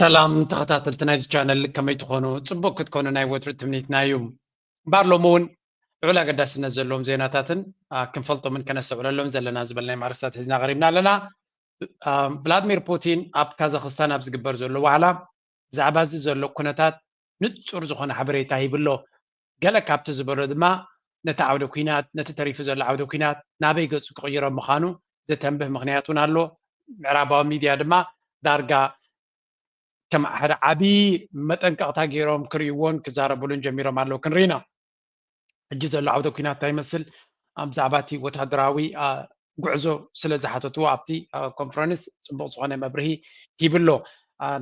ሰላም ተኸታተልቲ ናይዚ ቻነል፣ ከመይ ትኾኑ? ጽቡቕ ክትኮኑ ናይ ወትሩ ትምኒትና እዩ። እምበኣር ሎሚ እውን ልዑል ኣገዳስነት ዘለዎም ዜናታትን ክንፈልጦምን ከነስተውዕለሎም ዘለና ዝበልናይ ኣርእስታት ሒዝና ቀሪብና ኣለና። ቭላድሚር ፑቲን ኣብ ካዛኽስታን ኣብ ዝግበር ዘሎ ዋዕላ ብዛዕባ እዚ ዘሎ ኩነታት ንጹር ዝኾነ ሓበሬታ ሂብሎ። ገለ ካብቲ ዝበሎ ድማ ነቲ ዓውደ ኲናት፣ ነቲ ተሪፉ ዘሎ ዓውደ ኲናት ናበይ ገጹ ክቕይሮ ምዃኑ ዘተንብህ ምኽንያት እውን ኣሎ። ምዕራባዊ ሚድያ ድማ ዳርጋ ከም ሓደ ዓቢ መጠንቀቕታ ገይሮም ክርእይዎን ክዛረብሉን ጀሚሮም ኣለዉ። ክንርኢ ኢና። ሕጂ ዘሎ ዓውደ ኲናት እንታይ ይመስል? ኣብ ብዛዕባ እቲ ወታደራዊ ጉዕዞ ስለ ዝሓተትዎ ኣብቲ ኮንፈረንስ ጽቡቕ ዝኾነ መብርሂ ሂብሎ።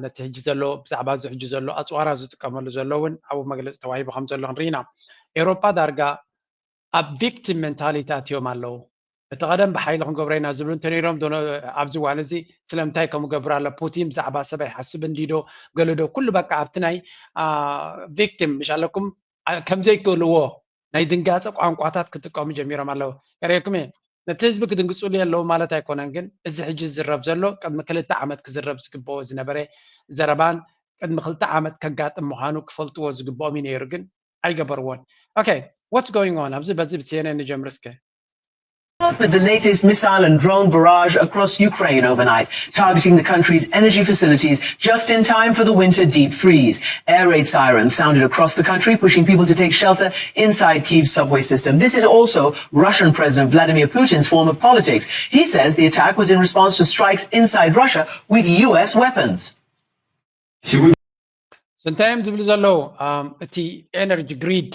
ነቲ ሕጂ ዘሎ ብዛዕባ እዚ ሕጂ ዘሎ ኣጽዋራ ዝጥቀመሉ ዘሎ እውን ኣብኡ መግለጺ ተዋሂቡ ከም ዘሎ ክንርኢ ኢና። ኤውሮጳ ዳርጋ ኣብ ቪክቲም ሜንታሊቲ ኣትዮም ኣለዉ። እቲ ቀደም ብሓይሊ ክንገብሮ ኢና ዝብሉ እንተነይሮም ኣብዚ እዋን እዚ ስለምንታይ ከምኡ ገብር ኣሎ? ፑቲን ብዛዕባ ሰብ ኣይሓስብ እንዲዶ? ገለዶ ኩሉ በቃ ኣብቲ ናይ ቪክቲም ምሽ ኣለኩም ከምዘይክእልዎ ናይ ድንጋፀ ቋንቋታት ክጥቀሙ ጀሚሮም ኣለዉ። ከርእየኩም እየ። ነቲ ህዝቢ ክድንግፅሉ የለዉ ማለት ኣይኮነን፣ ግን እዚ ሕጂ ዝዝረብ ዘሎ ቅድሚ ክልተ ዓመት ክዝረብ ዝግበኦ ዝነበረ ዘረባን ቅድሚ ክልተ ዓመት ከጋጥም ምዃኑ ክፈልጥዎ ዝግብኦም እዩ ነይሩ፣ ግን ኣይገበርዎን። Okay, what's going on? ኣብዚ በዚ ብሲኤንኤን ንጀምር እስከ። With the latest missile and drone barrage across Ukraine overnight, targeting the country's energy facilities just in time for the winter deep freeze. Air raid sirens sounded across the country, pushing people to take shelter inside Kyiv's subway system. This is also Russian President Vladimir Putin's form of politics. He says the attack was in response to strikes inside Russia with U S weapons. እንታይ እዮም ዝብሉ ዘለዉ? እቲ ኤነርጂ ግሪድ፣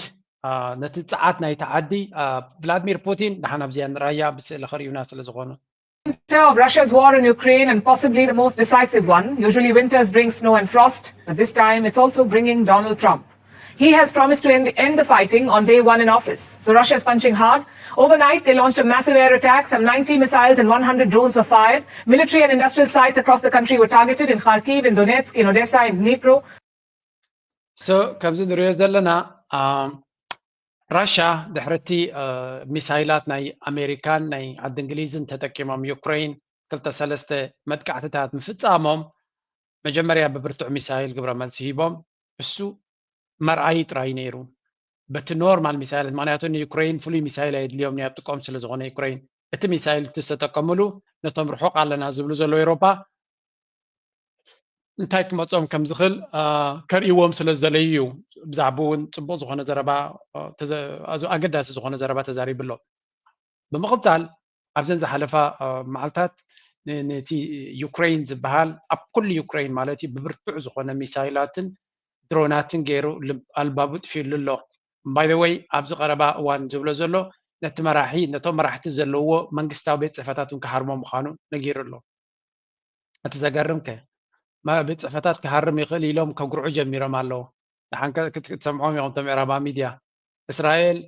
ነቲ ጸዓት ናይቲ ዓዲ። ቭላድሚር ፑቲን፣ ደሓን ኣብዚኣ ንራያ፣ ብስእሊ ከርእዩና ስለ ዝኾኑ። Winter of Russia's war in Ukraine, and possibly the most decisive one. Usually winters bring snow and frost, but this time it's also bringing Donald Trump. He has promised to end, end the fighting on day one in office. So Russia is punching hard. Overnight, they launched a massive air attack. Some ninety missiles and one hundred drones were fired. Military and industrial sites across the country were targeted in Kharkiv, in Donetsk, in Odessa, in Dnipro. So, ከምዚ ንሪኦ ዘለና፣ ራሻ ድሕርቲ ሚሳይላት ናይ ኣሜሪካን ናይ ዓዲ እንግሊዝን ተጠቂሞም ዩክሬን ክልተ ሰለስተ መጥቃዕትታት ምፍጻሞም፣ መጀመርያ ብብርቱዕ ሚሳይል ግብረ መልሲ ሂቦም። እሱ መርኣዪ ጥራይ ነይሩ በቲ ኖርማል ሚሳይል፣ ምክንያቱ ንዩክሬን ፍሉይ ሚሳይል ኣየድልዮም፣ ናይ ኣብጥቆም ስለ ዝኾነ ዩክሬን። እቲ ሚሳይል እቲ ዝተጠቀምሉ ነቶም ርሑቕ ኣለና ዝብሉ ዘለዉ ኤውሮፓ እንታይ ክመጾም ከም ዝኽእል ከርእይዎም ስለ ዝደለዩ እዩ። ብዛዕባኡ እውን ጽቡቕ ዝኾነ ዘረባ ኣገዳሲ ዝኾነ ዘረባ ተዛሪቡ ኣሎ። ብምቕጻል ኣብዘን ዝሓለፋ መዓልታት ነቲ ዩክሬን ዝበሃል ኣብ ኩሉ ዩክሬን ማለት እዩ ብብርቱዕ ዝኾነ ሚሳይላትን ድሮናትን ገይሩ ኣልባቡ ጥፊሉ ኣሎ። ባይ ወይ ኣብዚ ቀረባ እዋን ዝብሎ ዘሎ ነቲ መራሒ ነቶም መራሕቲ ዘለውዎ መንግስታዊ ቤት ጽሕፈታት እውን ክሃርሞ ምዃኑ ነጊሩ ኣሎ። እቲ ዘገርም ከ ቤት ጽሕፈታት ክሃርም ይኽእል ኢሎም ከጉርዑ ጀሚሮም ኣለዉ። ንሓንከ ክትሰምዖም ኢኹም እቶም ምዕራባዊ ሚድያ። እስራኤል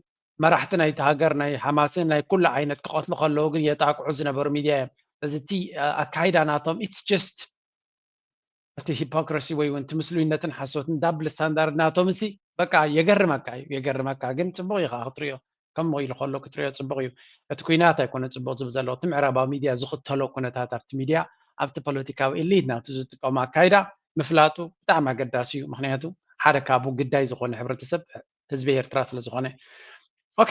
መራሕቲ ናይቲ ሃገር ናይ ሓማስን ናይ ኩሉ ዓይነት ክቐትሉ ከለዉ ግን የጣቅዑ ዝነበሩ ሚድያ እዮም። እዚ እቲ ኣካይዳ ናቶም it's just እቲ ሂፖክረሲ ወይ እውን እቲ ምስሉይነትን ሓሶትን ዳብል ስታንዳርድ ናቶም እሲ በቃ የገርመካ እዩ፣ የገርመካ። ግን ጽቡቕ እዩ ከዓ ክትሪኦ፣ ከምኡ ኢሉ ከሎ ክትሪኦ ጽቡቕ እዩ። እቲ ኩናት ኣይኮነ ጽቡቕ ዝብል ዘሎ፣ እቲ ምዕራባዊ ሚድያ ዝኽተሎ ኩነታት ኣብቲ ሚድያ ኣብቲ ፖለቲካዊ ኤሊት ናቱ ዝጥቀሞ ኣካይዳ ምፍላጡ ብጣዕሚ ኣገዳሲ እዩ። ምክንያቱ ሓደ ካብኡ ግዳይ ዝኾነ ሕብረተሰብ ህዝቢ ኤርትራ ስለ ዝኾነ። ኦኬ፣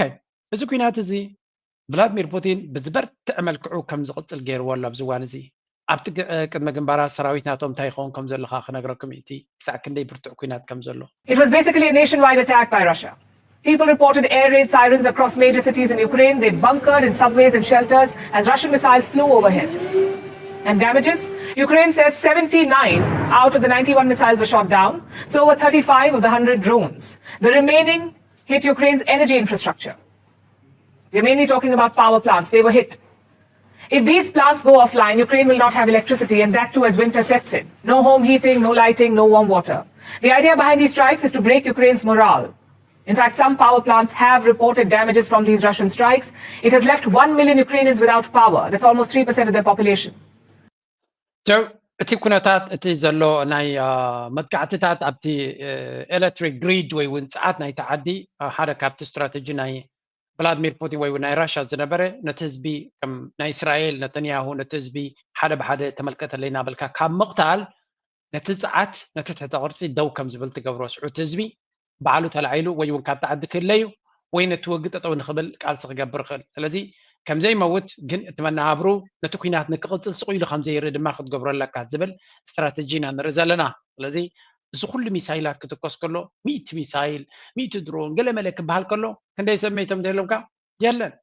እዚ ኩናት እዚ ቭላድሚር ፑቲን ብዝበርትዕ መልክዑ ከም ዝቕጽል ገይርዎ ኣሎ ኣብዚ እዋን እዚ። ኣብቲ ቅድመ ግንባራት ሰራዊት ናቶም እንታይ ይኸውን ከም ዘሎ ከዓ ክነግረኩም እዩ፣ እቲ ክሳዕ ክንደይ ብርቱዕ ኩናት ከም ዘሎ። It was basically a nationwide attack by Russia. People reported air raid sirens across major cities in Ukraine. They bunkered in subways and shelters as Russian missiles flew overhead. And damages? Ukraine says seventy-nine out of the ninety-one missiles were shot down, so were thirty-five of the hundred drones. The remaining hit Ukraine's energy infrastructure. We're mainly talking about power plants. They were hit. If these plants go offline, Ukraine will not have electricity, and that too as winter sets in. No home heating, no lighting, no warm water. The idea behind these strikes is to break Ukraine's morale. In fact, some power plants have reported damages from these Russian strikes. It has left one million Ukrainians without power. That's almost three percent of their population. So, እቲ ኩነታት እቲ ዘሎ ናይ መጥቃዕትታት ኣብቲ ኤሌክትሪክ ግሪድ ወይ እውን ጸዓት ናይቲ ዓዲ ሓደ ካብቲ ስትራተጂ ናይ ቭላድሚር ፑቲን ወይ ናይ ራሻ ዝነበረ ነቲ ህዝቢ ከም ናይ እስራኤል ነተንያሁ ነቲ ህዝቢ ሓደ ብሓደ ተመልከተለይ እናበልካ ካብ ምቕታል ነቲ ጸዓት፣ ነቲ ትሕተ ቅርጺ ደው ከም ዝብል ትገብሮ። ስዑት ህዝቢ ባዕሉ ተላዒሉ ወይ እውን ካብቲ ዓዲ ክህለ እዩ ወይ ነቲ ወግእ ጠጠው ንኽብል ቃልሲ ክገብር ይኽእል። ስለዚ ከም ዘይመውት ግን እቲ መነባብሩ ነቲ ኲናት ንክቕጽል ስቕ ኢሉ ከም ዘይርኢ ድማ ክትገብሮ ኣለካ ዝብል ስትራተጂ ኢና ንርኢ ዘለና። ስለዚ እዚ ኩሉ ሚሳይላት ክትኮስ ከሎ፣ ሚእቲ ሚሳይል፣ ሚእቲ ድሮን፣ ገለ መለ ክበሃል ከሎ፣ ክንደይ ሰብ መይቶም ተይሎምካ? የለን።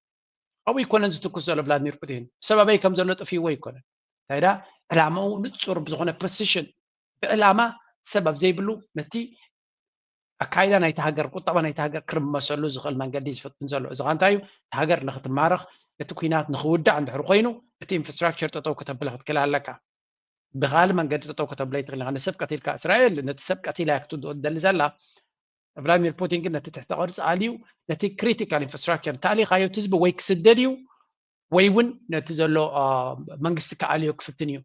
ኣብኡ ኣይኮነን ዝትኩስ ዘሎ ቭላድሚር ፑቲን። ሰብ ኣበይ ከም ዘሎ ጥፍይዎ ኣይኮነን። እንታይ ደኣ ዕላማኡ ንጹር ብዝኾነ ፕሪሲሽን፣ ብዕላማ ሰብ ኣብ ዘይብሉ ነቲ ኣካይዳ ናይቲ ሃገር፣ ቁጠባ ናይቲ ሃገር ክርመሰሉ ዝኽእል መንገዲ ዝፍትን ዘሎ። እዚ ኸኣ እንታይ እዩ? እቲ ሃገር ንኽትማረኽ፣ እቲ ኲናት ንኽውዳእ እንድሕር ኮይኑ፣ እቲ ኢንፍራስትራክቸር ጠጠው ከተብል ክትክእል ኣለካ። ብኻልእ መንገዲ ጠጠው ከተብሎ ኣይትኽእልን ኢኻ። ንሰብ ቀቲልካ፣ እስራኤል ነቲ ሰብ ቀቲላ እያ ክትውድኦ ትደሊ ዘላ። ቭላድሚር ፑቲን ግን ነቲ ትሕተ ቅርጺ ኣልዩ፣ ነቲ ክሪቲካል ኢንፍራስትራክቸር እንተኣሊኻዮ፣ እቲ ህዝቢ ወይ ክስደድ እዩ ወይ እውን ነቲ ዘሎ፣ አ፣ መንግስቲ ክኣልዮ ክፍትን እዩ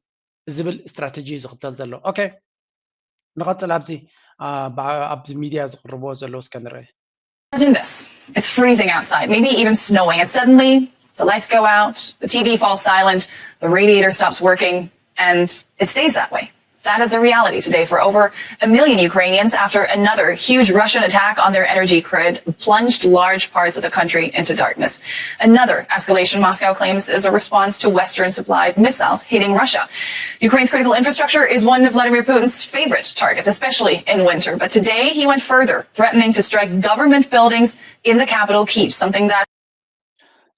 ዝብል ስትራተጂ እዩ ዝኽተል ዘሎ። ኦኬ፣ ንቐጽል ኣብዚ፣ አ፣ ብዓ-፣ ኣብዚ ሚድያ ዝቕርብዎ ዘለዉ እስከ ንርአ። Imagine this. It's freezing outside, maybe even snowing, and suddenly the lights go out, the T V falls silent, the radiator stops working, and it stays that way. That is the reality today for over a million Ukrainians after another huge Russian attack on their energy grid plunged large parts of the country into darkness. Another escalation, Moscow claims, is a response to Western supplied missiles hitting Russia. Ukraine's critical infrastructure is one of Vladimir Putin's favorite targets, especially in winter. But today he went further, threatening to strike government buildings in the capital, Kyiv, something that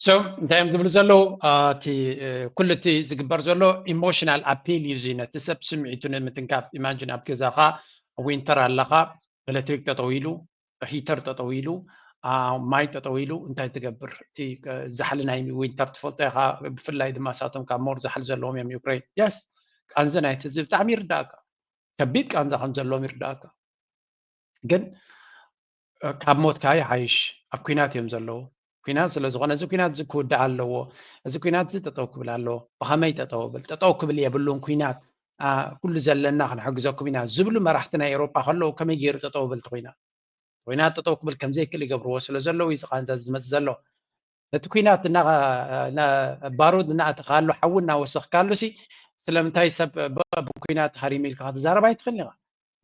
So እንታይ እዮም ዝብሉ ዘለዉ? አ፣ እቲ፣ እ፣ ኩሉ እቲ ዝግበር ዘሎ ኢሞሽናል ኣፒል እዩ። እዚ ነቲ ሰብ ስምዒቱ ንምትንካፍ፣ ኢማጂን ኣብ ገዛኻ ዊንተር ኣለኻ፣ ኤሌክትሪክ ጠጠው ኢሉ፣ ሂተር ጠጠው ኢሉ፣ አ፣ ማይ ጠጠው ኢሉ እንታይ ትገብር? እቲ፣ እ፣ ዛሕሊ ናይ ዊንተር ትፈልጦ ኢኻ። ብፍላይ ድማ ሳቶም ካብ ሞር ዛሕሊ ዘለዎም እዮም ዩክሬን። የስ፣ ቃንዘ ናይቲ ህዝቢ ብጣዕሚ ይርዳእካ። ከቢድ ቃንዛ ከም ዘለዎም ይርዳእካ። ግን፣ እ፣ ካብ ሞትካ ይሓይሽ። ኣብ ኲናት እዮም ዘለዉ። ኲናት ስለ ዝኾነ እዚ ኲናት እዚ ክውዳእ ኣለዎ። እዚ ኲናት እዚ ጠጠው ክብል ኣለዎ። ብኸመይ ጠጠው ብል? ጠጠው ክብል የብሉን ኲናት። አ፣ ኩሉ ዘለና ክንሕግዘኩም ኢና ዝብሉ መራሕቲ ናይ ኤውሮጳ ከለዉ ከመይ ገይሩ ጠጠው ብል እቲ ኲናት? ኲናት ጠጠው ክብል ከም ዘይክእል ይገብርዎ ስለ ዘለዉ እዩ እዚ ቃንዛ እዚ ዝመጽእ ዘሎ። ነቲ ኲናት እና-፣ እና-፣ ባሩድ እናኣተኻሉ፣ ሓዊ እናወሰኽካሉ ሲ ስለምንታይ ሰብ ብ-፣ ብኲናት ሃሪሙ ኢልካ ክትዛረብ ኣይትኽእልን ኢኻ።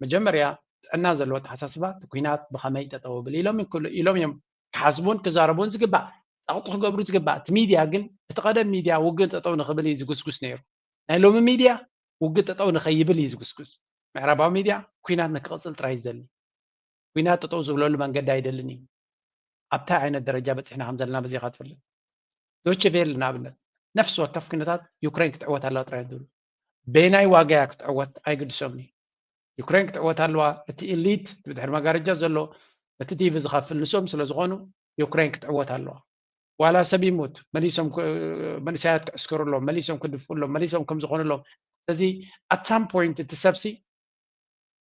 መጀመርያ ጥዕና ዘለዎ ኣተሓሳስባ፣ እቲ ኲናት ብኸመይ ጠጠው ብል ኢሎም ይክሉ-፣ ኢሎም እዮም ክሓስቡን ክዛረቡን ዝግባእ፣ ጸቕጢ ክገብሩ ዝግባእ። እቲ ሚድያ ግን፣ እቲ ቀደም ሚድያ ውግእ ጠጠው ንኽብል እዩ ዝጉስጉስ ነይሩ። ናይ ሎሚ ሚድያ ውግእ ጠጠው ንኸይብል እዩ ዝጉስጉስ። ምዕራባዊ ሚድያ ኲናት ንክቕጽል ጥራይ እዩ ዝደሊ። ኲናት ጠጠው ዝብለሉ መንገዲ ኣይደልን እዩ። ኣብታይ ዓይነት ደረጃ በጺሕና ከም ዘለና በዚኻ ትፈልጥ። ዶቼ ቬለ ንኣብነት፣ ነፍሲ ወከፍ ኲነታት ዩክሬን ክትዕወት ኣለዋ ጥራይ ዝብሉ። በየናይ ዋጋ እያ ክትዕወት ኣይግድሶምን እዩ። ዩክሬን ክትዕወት ኣለዋ። እቲ ኢሊት ብድሕሪ መጋረጃ ዘሎ፣ እቲ ቲቪ ዝኸፍል ንሶም ስለ ዝኾኑ፣ ዩክሬን ክትዕወት ኣለዋ። ዋላ ሰብ ይሙት፣ መሊሶም ክ-፣ መንእሰያት ክዕስከሩ ኣለዎም፣ መሊሶም ክድፍኡ ኣለዎም፣ መሊሶም ከም ዝኾኑ ኣለዎም። ስለዚ፣ ኣት ሳም ፖይንት እቲ ሰብሲ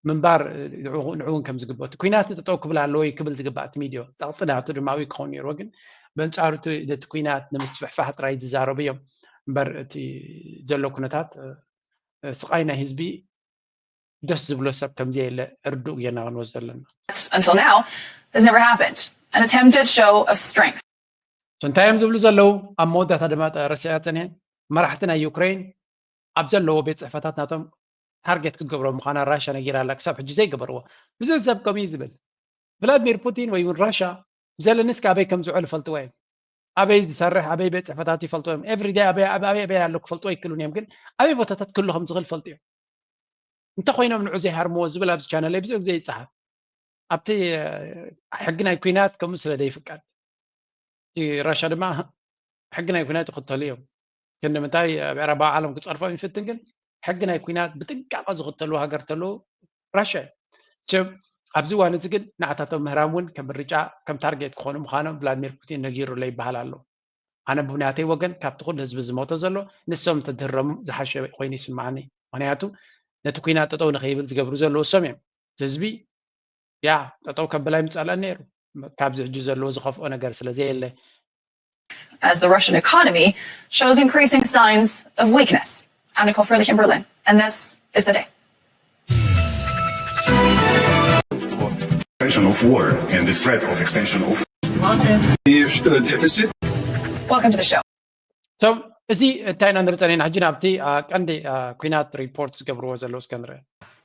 ምንባር፣ ንዕኡ፣ ንዕኡ እውን ከም ዝግብኦ፣ እቲ ኲናት ጠጠው ክብል ኣለዎ እዩ ክብል ዝግባእ እቲ ሚድዮ። ጸቕጢ ናቱ ድማ ኣብኡ ክኸውን ነይርዎ፣ ግን በንጻሩ እቲ፣ ነቲ ኲናት ንምስፍሕፋሕ ጥራይ ዝዛረቡ እዮም እምበር፣ እቲ ዘሎ ኩነታት፣ እ፣ ስቓይ ናይ ህዝቢ ደስ ዝብሎ ሰብ ከም ዘየለ ርዱእ ጌርና ክንወስዶ ኣለና። until now has never happened. An attempted show of strength. So እንታይ እዮም ዝብሉ ዘለዉ? ኣብ መወዳእታ ድማ ረሲዐ ጸኒሐ፣ መራሕቲ ናይ ዩክሬን ኣብ ዘለዎ ቤት ጽሕፈታት ናቶም ታርጌት ክትገብሮ ምዃና ራሻ ነጊራ ኣላ። ክሳብ ሕጂ ዘይገበርዎ። ብዙሕ ሰብ ከምኡ እዩ ዝብል። ቭላድሚር ፑቲን ወይ እውን ራሻ፣ ዘለንስኪ ኣበይ ከም ዝውዕል ይፈልጥዎ እዮም። ኣበይ ዝሰርሕ፣ ኣበይ ቤት ጽሕፈታት ይፈልጥዎ እዮም። ኤቭሪ ዴይ ኣበይ፣ ኣበይ፣ ኣበይ፣ ኣበይ ኣሎ ክፈልጥዎ ኣይክእሉን እዮም። ግን ኣበይ ቦታታት ክህሉ ከም ዝኽእል ይፈልጡ እዮም። እንተኾይኖም ንዑ ዘይሃርምዎ ዝብል ኣብዚ ቻነለይ ብዙሕ ግዜ ይጸሓፍ። ኣብቲ፣ እ፣ ሕጊ ናይ ኲናት ከምኡ ስለ ዘይፍቀድ። እቲ ራሻ ድማ ሕጊ ናይ ኲናት ይኽተሉ እዮም። ክንዲ ምንታይ ኣብ ምዕራባዊ ዓለም ክጸርፎም ይፍትን፣ ግን ሕጊ ናይ ኲናት ብጥንቃቐ ዝኽተሉ ሃገር ተለዉ ራሻ እዩ። ሰብ ኣብዚ እዋን እዚ ግን ንዓታቶም ምህራም እውን ከም ምርጫ፣ ከም ታርጌት ክኾኑ ምዃኖም ቭላድሚር ፑቲን ነጊሩሎ ይበሃል ኣሎ። ኣነ ብናተይ ወገን ካብቲ ኩሉ ህዝቢ ዝሞተ ዘሎ ንሶም እንተድህረሙ ዝሓሸ ኮይኑ ይስምዓኒ። ምኽንያቱ ነቲ ኲናት ጠጠው ንኸይብል ዝገብሩ ዘለዉ እሶም እዮም። እቲ ህዝቢ ያ ጠጠው ከብል ኣይምጸልአን ነይሩ። ካብዚ ሕጂ ዘለዎ ዝኸፍኦ ነገር ስለ ዘየለ። As the Russian economy shows increasing signs of weakness. I'm Nicole Furley in Berlin, and this is The Day. Expansion of war and the threat of expansion of the deficit. Welcome to the show. እቶም እዚ እንታይ ኢና ንርኢ ጸኒሕና? ሕጂ ናብቲ ቀንዲ ኩናት ሪፖርት ዝገብርዎ ዘለዉ እስከ ንርኢ።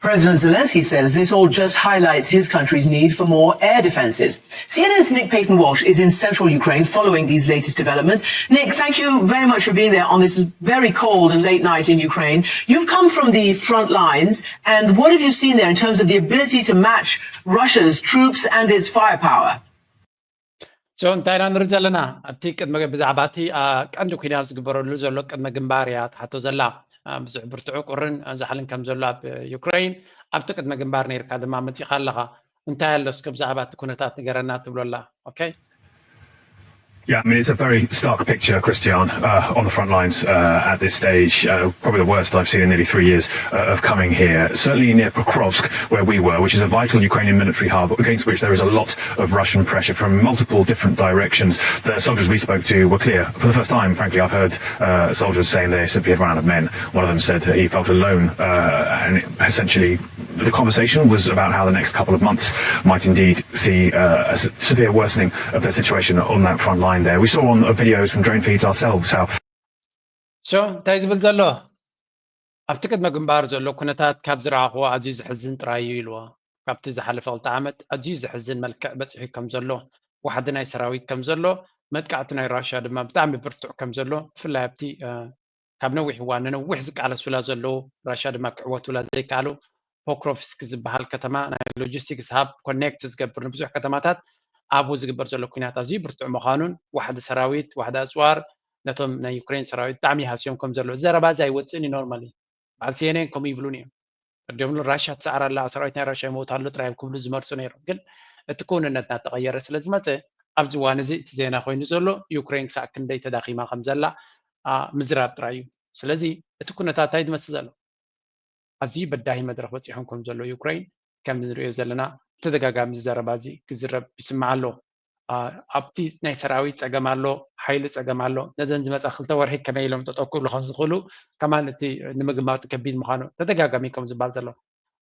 President Zelensky says this all just highlights his country's need for more air defenses. C N N's Nick Paton Walsh is in central Ukraine following these latest developments. Nick, thank you very much for being there on this very cold and late night in Ukraine. You've come from the front lines, and what have you seen there in terms of the ability to match Russia's troops and its firepower? So እንታይ ኢና ንርኢ ዘለና? ኣብቲ ቅድሚ ብዛዕባ እቲ ቀንዲ ኩናት ዝግበረሉ ዘሎ ቅድመ ግንባር እያ ትሓቶ ዘላ። ብዙሕ ብርቱዕ ቁርን ዛሕልን ከም ዘሎ ኣብ ዩክሬን ኣብቲ ቅድመ ግንባር ነይርካ ድማ መፂኻ ኣለኻ። እንታይ ኣሎ እስከ ብዛዕባ እቲ ኩነታት ንገረና ትብሎ ኣላ። ኦኬ። Yeah, I mean, it's a very stark picture, Christian, uh, on the front lines uh, at this stage. Uh, probably the worst I've seen in nearly three years uh, of coming here. Certainly near Pokrovsk, where we were, which is a vital Ukrainian military hub against which there is a lot of Russian pressure from multiple different directions. The soldiers we spoke to were clear. For the first time, frankly, I've heard uh, soldiers saying they simply had run out of men. One of them said he felt alone uh, and essentially the conversation was about how the next couple of months might indeed see uh, a severe worsening of their situation on that front line there. We saw on videos from drone feeds ourselves how. So እንታይ ዝብል ዘሎ ኣብቲ ቅድመ ግንባር ዘሎ ኩነታት ካብ ዝረኣኽዎ ኣዝዩ ዘሕዝን ጥራይ እዩ ኢልዎ። ካብቲ ዝሓለፈ ክልተ ዓመት ኣዝዩ ዘሕዝን መልክዕ በፂሑ ከም ዘሎ፣ ዋሕዲ ናይ ሰራዊት ከም ዘሎ፣ መጥቃዕቲ ናይ ራሽያ ድማ ብጣዕሚ ብርቱዕ ከም ዘሎ፣ ብፍላይ ኣብቲ ካብ ነዊሕ እዋን ንነዊሕ ዝቃለሱላ ዘለዉ፣ ራሽያ ድማ ክዕወቱላ ዘይከኣሉ ፖክሮቭስክ ዝበሃል ከተማ ናይ ሎጂስቲክስ ሃብ ኮኔክት ዝገብር ንብዙሕ ከተማታት ኣብኡ ዝግበር ዘሎ ኩናት ኣዝዩ ብርቱዕ ምዃኑን ዋሕዲ ሰራዊት ዋሕዲ ኣፅዋር ነቶም ናይ ዩክሬን ሰራዊት ብጣዕሚ ይሃስዮም ከም ዘሎ ዘረባ እዚ ኣይወፅእን እዩ። ኖርማሊ በዓል ሲኤንኤን ከምኡ ይብሉን እዮም። ፈርዲኦም ራሽያ ትሰዓር ኣላ፣ ሰራዊት ናይ ራሽያ ይመውት ኣሎ ጥራይ እዮም ክብሉ ዝመርፁ ነይሮም። ግን እቲ ክውንነት እናተቐየረ ስለ ዝመፀ ኣብዚ እዋን እዚ እቲ ዜና ኮይኑ ዘሎ ዩክሬን ክሳዕ ክንደይ ተዳኺማ ከም ዘላ ምዝራብ ጥራይ እዩ። ስለዚ እቲ ኩነታት እንታይ ዝመስል ዘሎ? ኣዝዩ በዳሂ መድረኽ በፂሖም ከም ዘሎ ዩክሬን ከም ንሪኦ ዘለና ብተደጋጋሚ ዘረባ እዚ ክዝረብ ይስማዕ ኣሎ። ኣብቲ ናይ ሰራዊት ፀገም ኣሎ፣ ሓይሊ ፀገም ኣሎ። ነዘን ዝመፃ ክልተ ወርሒ ከመይ ኢሎም ጠጠው ክብሉ ከም ዝኽእሉ ከማን እቲ ንምግማቱ ከቢድ ምዃኑ ተደጋጋሚ ከም ዝበሃል ዘሎ።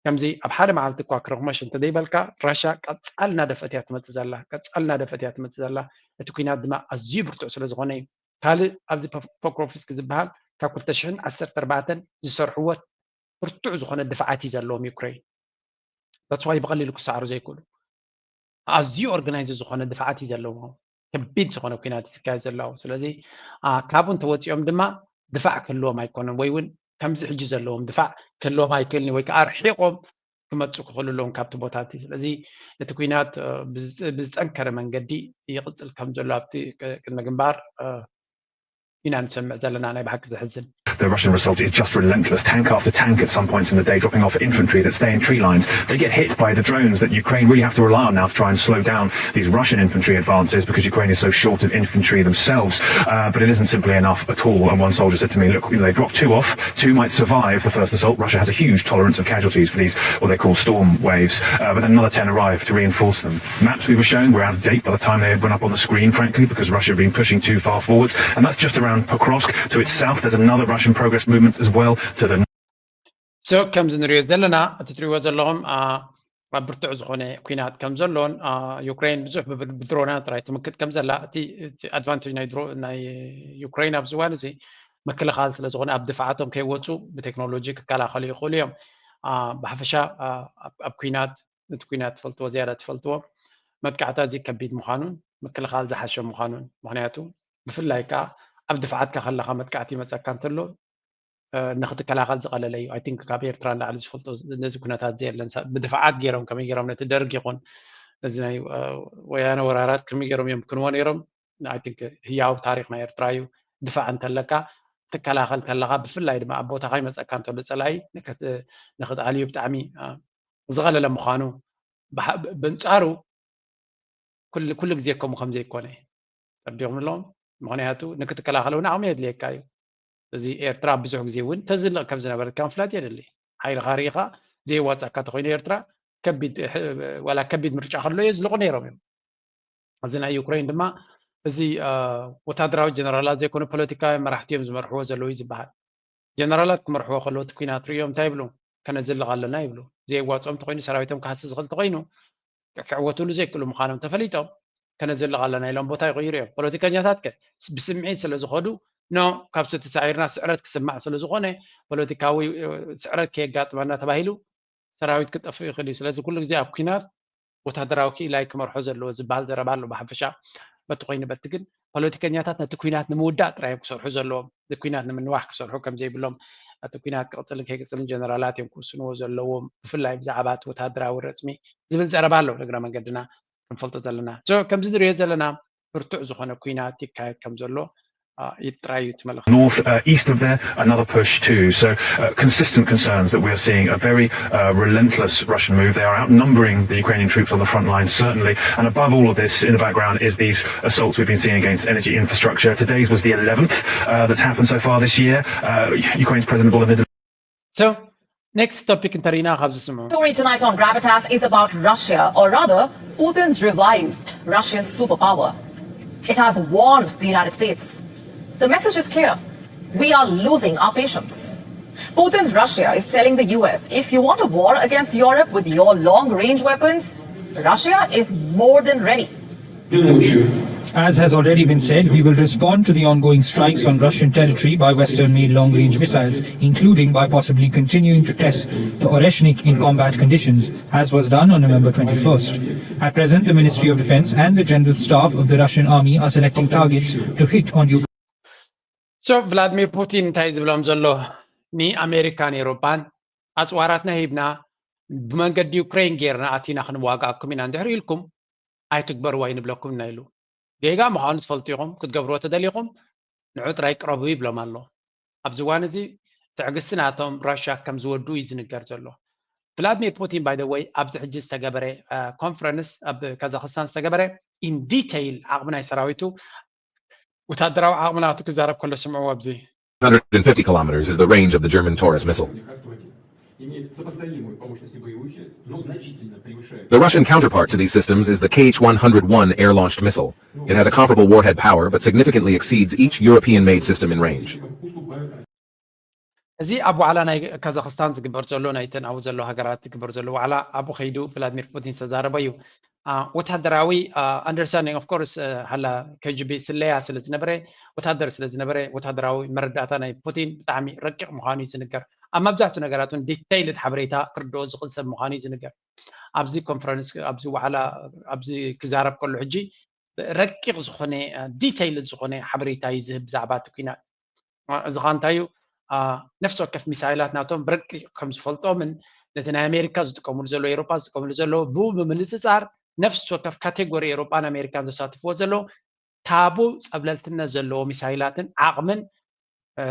ከምዚ ኣብ ሓደ መዓልቲ እኳ ክረኽሞሽ እንተዘይበልካ ራሽያ ቀፃል እናደፍአት እያ ትመፅእ ዘላ፣ ቀፃል እናደፍአት እያ ትመፅእ ዘላ። እቲ ኩናት ድማ ኣዝዩ ብርቱዕ ስለ ዝኾነ እዩ። ካልእ ኣብዚ ፖክሮቭስክ ዝበሃል ካብ ክልተ ሽሕን ዓሰርተ ኣርባዕተን ዝሰርሕዎ ብርቱዕ ዝኾነ ድፍዓት እዩ ዘለዎም ዩክሬን። That's why ብቐሊሉ ክሰዓሩ ዘይክእሉ። ኣዝዩ ኦርጋናይዝ ዝኾነ ድፍዓት እዩ ዘለዎ። ከቢድ ዝኾነ ኩናት እዩ ዝካየድ ዘሎ። ስለዚ ካብኡ እንተወፂኦም ድማ ድፋዕ ክህልዎም ኣይኮነን፣ ወይ እውን ከምዚ ሕጂ ዘለዎም ድፋዕ ክህልዎም ኣይክእልን ወይ ከዓ ኣርሒቖም ክመፁ ክኽእሉ ኣለዎም ካብቲ ቦታ እቲ። ስለዚ እቲ ኩናት ብዝፀንከረ መንገዲ ይቕፅል ከም ዘሎ ኣብቲ ቅድመ ግንባር ኢና ንሰምዕ ዘለና። ናይ ብሓቂ ዘሕዝን። The Russian result is just relentless, tank after tank at some points in the day, dropping off infantry that stay in tree lines. They get hit by the drones that Ukraine really have to rely on now to try and slow down these Russian infantry advances because Ukraine is so short of infantry themselves. Uh, but it isn't simply enough at all. And one soldier said to me, look, you know, they drop two off, two might survive the first assault. Russia has a huge tolerance of casualties for these, what they call storm waves. Uh, but then another ten arrive to reinforce them. Maps we were shown were out of date by the time they went up on the screen, frankly, because Russia had been pushing too far forwards. And that's just around Pokrovsk. To its south, there's another Russian progress movement as well. To the So ከምዚ ንሪኦ ዘለና እቲ ትሪእዎ ዘለኹም ኣብ ብርቱዕ ዝኾነ ኩናት ከም ዘሎን ዩክሬን ብዙሕ ብድሮናት ጥራይ ትምክት ከም ዘላ እቲ ኣድቫንቴጅ ናይ ናይ ዩክሬን ኣብዚ እዋን እዚ ምክልኻል ስለ ዝኾነ ኣብ ድፍዓቶም ከይወፁ ብቴክኖሎጂ ክከላኸሉ ይኽእሉ እዮም። ብሓፈሻ ኣብ ኩናት እቲ ኩናት ትፈልጥዎ ዝያዳ ትፈልጥዎ መጥቃዕቲ ኣዝዩ ከቢድ ምዃኑን ምክልኻል ዝሓሸ ምዃኑን ምኽንያቱ ብፍላይ ከዓ ኣብ ድፍዓትካ ከለኻ መጥቃዕቲ ይመፀካ እንተሎ ንክትከላኸል ዝቐለለ እዩ። I think ካብ ኤርትራ ንላዕሊ ዝፈልጦ ነዚ ኩነታት እዚ የለን። ብድፍዓት ገይሮም ከመይ ገይሮም ነቲ ደርግ ይኹን እዚ ናይ ወያነ ወራራት ከመይ ገይሮም እዮም ክንዎ ነይሮም። I think ህያው ታሪክ ናይ ኤርትራ እዩ። ድፋዕ እንተለካ ትከላኸል ከለኻ ብፍላይ ድማ ኣብ ቦታኻ ይመፀካ እንተሎ ፀላኢ ንክትኣልዩ ብጣዕሚ ዝቐለለ ምዃኑ ብንፃሩ ኩሉ ግዜ ከምኡ ከም ዘይኮነ ተረዲኹም ኣለዎም። ምኽንያቱ ንክትከላኸል እውን ዓቕሚ የድልየካ እዩ። እዚ ኤርትራ ብዙሕ ግዜ እውን ተዝልቕ ከም ዝነበረት ምፍላጥ የድሊ። ሓይልኻ ርኢኻ ዘየዋፃካ ተኮይኑ ኤርትራ ከቢድ ዋላ ከቢድ ምርጫ ከሎ የዝልቑ ነይሮም እዮም። እዚ ናይ ዩክሬን ድማ እዚ ወታደራዊ ጀነራላት ዘይኮኑ ፖለቲካውያን መራሕቲ እዮም ዝመርሕዎ ዘለዉ እዩ ዝበሃል። ጀነራላት ክመርሕዎ ከለዉ እቲ ኩናት ርእዮም እንታይ ይብሉ? ከነዝልቕ ኣለና ይብሉ። ዘየዋፅኦም ተኮይኑ ሰራዊቶም ክሃሲ ዝኽእል ተኮይኑ ክዕወትሉ ዘይክእሉ ምዃኖም ተፈሊጦም ከነዝልቕ ኣለና ኢሎም ቦታ ይቕይሩ እዮም። ፖለቲከኛታት ከ ብስምዒት ስለ ዝኸዱ ኖ፣ ካብዚ ተሳዒርና ስዕረት ክስማዕ ስለ ዝኾነ፣ ፖለቲካዊ ስዕረት ከየጋጥመና ተባሂሉ ሰራዊት ክጠፍእ ይኽእል እዩ። ስለዚ ኩሉ ግዜ ኣብ ኲናት ወታደራዊ ክኢላ እዩ ክመርሖ ዘለዎ ዝበሃል ዘረባ ኣሎ። ብሓፈሻ በቲ ኮይኑ በቲ ግን ፖለቲከኛታት ነቲ ኲናት ንምውዳእ ጥራይ እዮም ክሰርሑ ዘለዎም። እቲ ኲናት ንምንዋሕ ክሰርሑ ከም ዘይብሎም፣ እቲ ኲናት ክቕጽልን ከይቅጽልን ጀነራላት እዮም ክውስንዎ ዘለዎም፣ ብፍላይ ብዛዕባ እቲ ወታደራዊ ረጽሚ ዝብል ዘረባ ኣሎ። ንእግረ መንገድና ክንፈልጦ ዘለና። So ከምዚ ንሪኦ ዘለና ብርቱዕ ዝኾነ ኲናት ይካየድ ከም ዘሎ ይጥራዩ ትመለኸት። North, uh, east of there, another push too. So uh, consistent concerns that we're seeing a very uh, relentless Russian move. They are outnumbering the Ukrainian troops on the front line, certainly. And above all of this, in the background, is these assaults we've been seeing against energy infrastructure. Today's was the eleventh uh, that's happened so far this year. Uh, Ukraine's President Volodymyr So next topic እንተሪና ካብ ዝስምዑ story tonight on Gravitas is about Russia, or rather, Putin's revived Russian superpower. It has warned the United States. The message is clear. We are losing our patience. Putin's Russia is telling the U S, if you want a war against Europe with your long range weapons, Russia is more than ready. As has already been said, we will respond to the ongoing strikes on Russian territory by Western made long range missiles, including by possibly continuing to test the Oreshnik in combat conditions, as was done on November twenty-first. At present, the Ministry of Defense and the General Staff of the Russian Army are selecting targets to hit on Ukraine. So ቭላድሚር ፑቲን እንታይ ዝብሎም ዘሎ? ንኣሜሪካን ኤውሮጳን ኣፅዋራትና ሂብና ብመንገዲ ዩክሬን ጌርና ኣቲና ክንዋጋኣኩም ኢና እንድሕር ኢልኩም ኣይትግበርዎ ኣይንብለኩም ኢና ኢሉ። ጌጋ ምዃኑ ትፈልጡ ኢኹም፣ ክትገብርዎ ተደሊኹም ንዑ ጥራይ ቅረቡ ይብሎም ኣሎ። ኣብዚ እዋን እዚ ትዕግስቲ ናቶም ራሽያ ከም ዝወዱ እዩ ዝንገር ዘሎ። ቭላድሚር ፑቲን by the way ኣብዚ ሕጂ ዝተገበረ ኮንፈረንስ ኣብ ካዛክስታን ዝተገበረ in detail ዓቕሚ ናይ ሰራዊቱ ወታደራዊ ዓቕሚ ናቱ ክዛረብ ከሎ ስምዕዎ ኣብዚ። Hundred and fifty kilometers is the range of the German Taurus missile. Имеет сопоставимую по мощности боевую часть, но значительно превышает. The Russian counterpart to these systems is the Kh one hundred one air-launched missile. It has a comparable warhead power, but significantly exceeds each European-made system in range. Уступают እዚ ኣብ ዋዕላ ናይ ካዛክስታን ዝግበር ዘሎ ናይተን ኣብኡ ዘሎ ሃገራት ዝግበር ዘሎ ዋዕላ ኣብኡ ከይዱ ቭላድሚር ፑቲን ዝተዛረበ እዩ። ወታደራዊ understanding of course ሃላ KGB ስለያ ስለ ዝነበረ ወታደር ስለ ዝነበረ ወታደራዊ መረዳእታ ናይ ፑቲን ብጣዕሚ ረቂቕ ምዃኑ እዩ ዝንገር። ኣብ መብዛሕትኡ ነገራት እውን detailed ሓበሬታ ክርድኦ ዝኽእል ሰብ ምዃኑ እዩ ዝንገር። ኣብዚ ኮንፈረንስ ኣብዚ ዋዕላ ኣብዚ ክዛረብ ከሎ ሕጂ ረቂቕ ዝኾነ detailed ዝኾነ ሓበሬታ እዩ ዝህብ ብዛዕባ እቲ ኲናት። እዚ ኸዓ እንታይ እዩ? ነፍሲ ወከፍ ሚሳይላት ናቶም ብረቂቕ ከም ዝፈልጦምን ነቲ ናይ ኣሜሪካ ዝጥቀምሉ ዘለዉ ኤውሮጳ ዝጥቀምሉ ዘለዉ ብኡ ብምንፅፃር ነፍሲ ወከፍ ካቴጎሪ ኤውሮጳን ኣሜሪካን ዘሳትፍዎ ዘለዉ ታቡ ፀብለልትነት ዘለዎ ሚሳይላትን ዓቕምን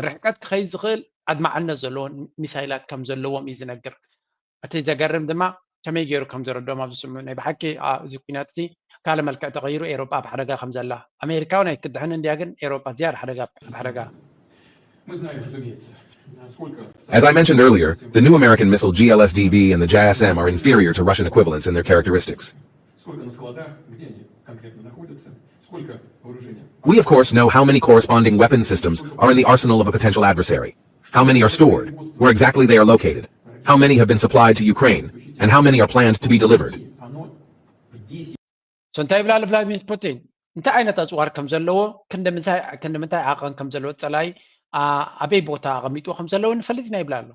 ርሕቀት ክኸይድ ዝኽእል ኣድማዕነት ዘለዎን ሚሳይላት ከም ዘለዎም እዩ ዝነግር። እቲ ዘገርም ድማ ከመይ ገይሩ ከም ዘረድኦም ኣብ ዝስምዑ ናይ ብሓቂ እዚ ኲናት እዚ ካልእ መልክዕ ተቐይሩ ኤውሮጳ ኣብ ሓደጋ ከም ዘላ ኣሜሪካ እውን ኣይክድሕን እንድያ ግን ኤውሮጳ ዝያዳ ሓደጋ ኣብ ሓደጋ Мы знаем, разумеется, насколько As I mentioned earlier, the new American missile G L S D B and the J S M are inferior to Russian equivalents in their characteristics. Сколько на складах, где они конкретно находятся, сколько вооружения. We, of course, know how many corresponding weapon systems are in the arsenal of a potential adversary, how many are stored, where exactly they are located, how many have been supplied to Ukraine, and how many are planned to be delivered. Оно в десять So እንታይ ይብላ ኣሎ ቭላድሚር ፑቲን? እንታይ ዓይነት ኣፅዋር ከም ዘለዎ፣ ክንዲ ምንታይ ዓቐን ከም ዘለዎ፣ ፀላኢ ኣበይ ቦታ ኣቐሚጥዎ ከም ዘለዎ ንፈልጥ ኢና ይብላ ኣሎ።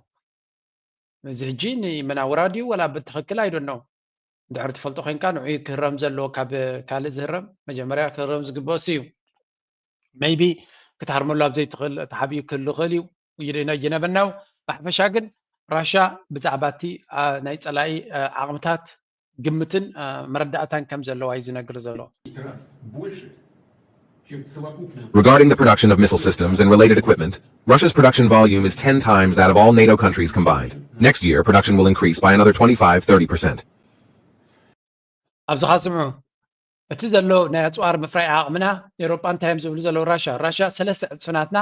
እዚ ሕጂ ንመናውራ ድዩ ወላ ብትኽክል I don't know። እንድሕር ትፈልጦ ኮይንካ ንዑ ክህረም ዘለዎ ካብ ካልእ ዝህረም መጀመርያ ክህረም ዝግበኦ እሱ እዩ። Maybe ክትሃርመሉ ኣብ ዘይትኽእል ተሓቢኡ ክህሉ ይኽእል እዩ። You never know። ብሓፈሻ ግን ራሻ ብዛዕባ እቲ ናይ ፀላኢ ዓቕምታት ግምትን መረዳእታን ከም ዘለዋ እዩ ዝነግር ዘሎ። раз больше, чем совокупная Regarding the production of missile systems and related equipment, Russia's production volume is ten times that of all NATO countries combined. Next year, production will increase by another twenty-five, thirty percent. ኣብዚ ኸዓ ስምዑ፣ እቲ ዘሎ ናይ ኣፅዋር ምፍራይ ዓቕምና ኤውሮጳ እንታይ እዮም ዝብሉ ዘለዉ? ራሻ ራሻ ሰለስተ ዕፅፊ ናትና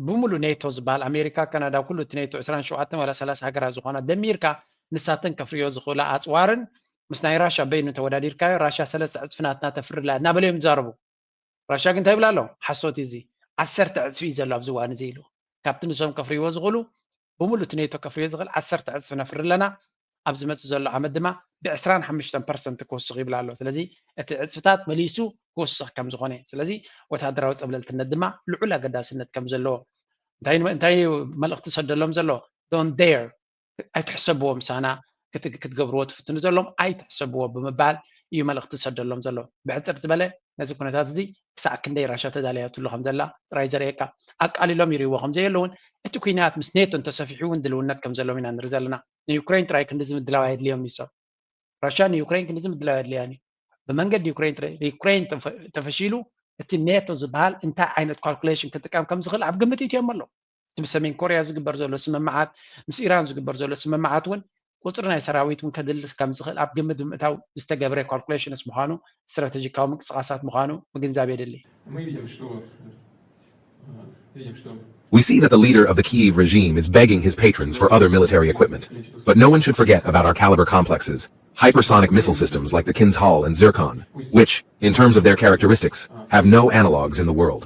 ብሙሉ ኔቶ ዝበሃል ኣሜሪካ፣ ካናዳ፣ ኩሉ እቲ ኔቶ ዕስራን ሸውዓተን ዋላ ሰላሳ ሃገራት ዝኾና ደሚርካ ንሳተን ከፍርዮ ዝኽእላ ኣፅዋርን ምስ ናይ ራሻ በይኑ ተወዳዲርካዮ ራሻ ሰለስተ ዕፅፊ ናትና ተፍርላ እናበለ እዮም ዝዛረቡ። ራሻ ግን እንታይ ይብላ ኣሎ? ሓሶት እዩ እዚ። ዓሰርተ ዕፅፊ እዩ ዘሎ ኣብዚ እዋን እዚ ኢሉ። ካብቲ ንሶም ከፍርይዎ ዝኽእሉ ብሙሉ እቲ ኔቶ ከፍርዮ ዝኽእል ዓሰርተ ዕፅፊ ነፍሪ ኣለና። ኣብ ዝመፅእ ዘሎ ዓመት ድማ ብዕስራን ሓሙሽተን ፐርሰንት ክወስኽ ይብላ ኣሎ። ስለዚ እቲ ዕፅፍታት መሊሱ ክውስኽ ከም ዝኾነ፣ ስለዚ ወታደራዊ ጸብለልትነት ድማ ልዑል ኣገዳስነት ከም ዘለዎ እንታይ እንታይ እዩ መልእኽቲ ሰደሎም ዘሎ? Don't dare፣ ኣይትሕሰብዎ፣ ምሳና ክትገብርዎ ትፍትኑ ዘሎም ኣይትሕሰብዎ ብምባል እዩ መልእኽቲ ዝሰደሎም ዘሎ። ብሕፅር ዝበለ ነዚ ኩነታት እዚ ክሳዕ ክንደይ ራሻ ተዳለያትሉ ከም ዘላ ጥራይ ዘርእየካ። ኣቃሊሎም ይርእይዎ ከም ዘየለውን እቲ ኩናት ምስ ኔቶ እንተሰፊሑ እውን ድልውነት ከም ዘለዎም ኢና ንርኢ ዘለና። ንዩክሬን ጥራይ ክንድዚ ምድላው ኣየድልዮም ይሰብ ራሻ ንዩክሬን ክንድዚ ምድላው ኣየድልያን እዩ። ብመንገዲ ዩክሬን ዩክሬን ተፈሺሉ እቲ ኔቶ ዝበሃል እንታይ ዓይነት ካልኩሌሽን ክጥቀም ከም ዝኽእል ኣብ ግምት እትዮም ኣሎ። እቲ ምስ ሰሜን ኮርያ ዝግበር ዘሎ ስምምዓት፣ ምስ ኢራን ዝግበር ዘሎ ስምምዓት እውን ቁፅሪ ናይ ሰራዊት እውን ከድልስ ከም ዝኽእል ኣብ ግምት ብምእታው ዝተገብረ ካልኩሌሽንስ ምዃኑ፣ ስትራተጂካዊ ምንቅስቃሳት ምዃኑ ምግንዛብ የድሊ። We see that the leader of the Kyiv regime is begging his patrons for other military equipment. But no one should forget about our Kalibr complexes, hypersonic missile systems like the Kinzhal and Zircon, which, in terms of their characteristics, have no analogues in the world.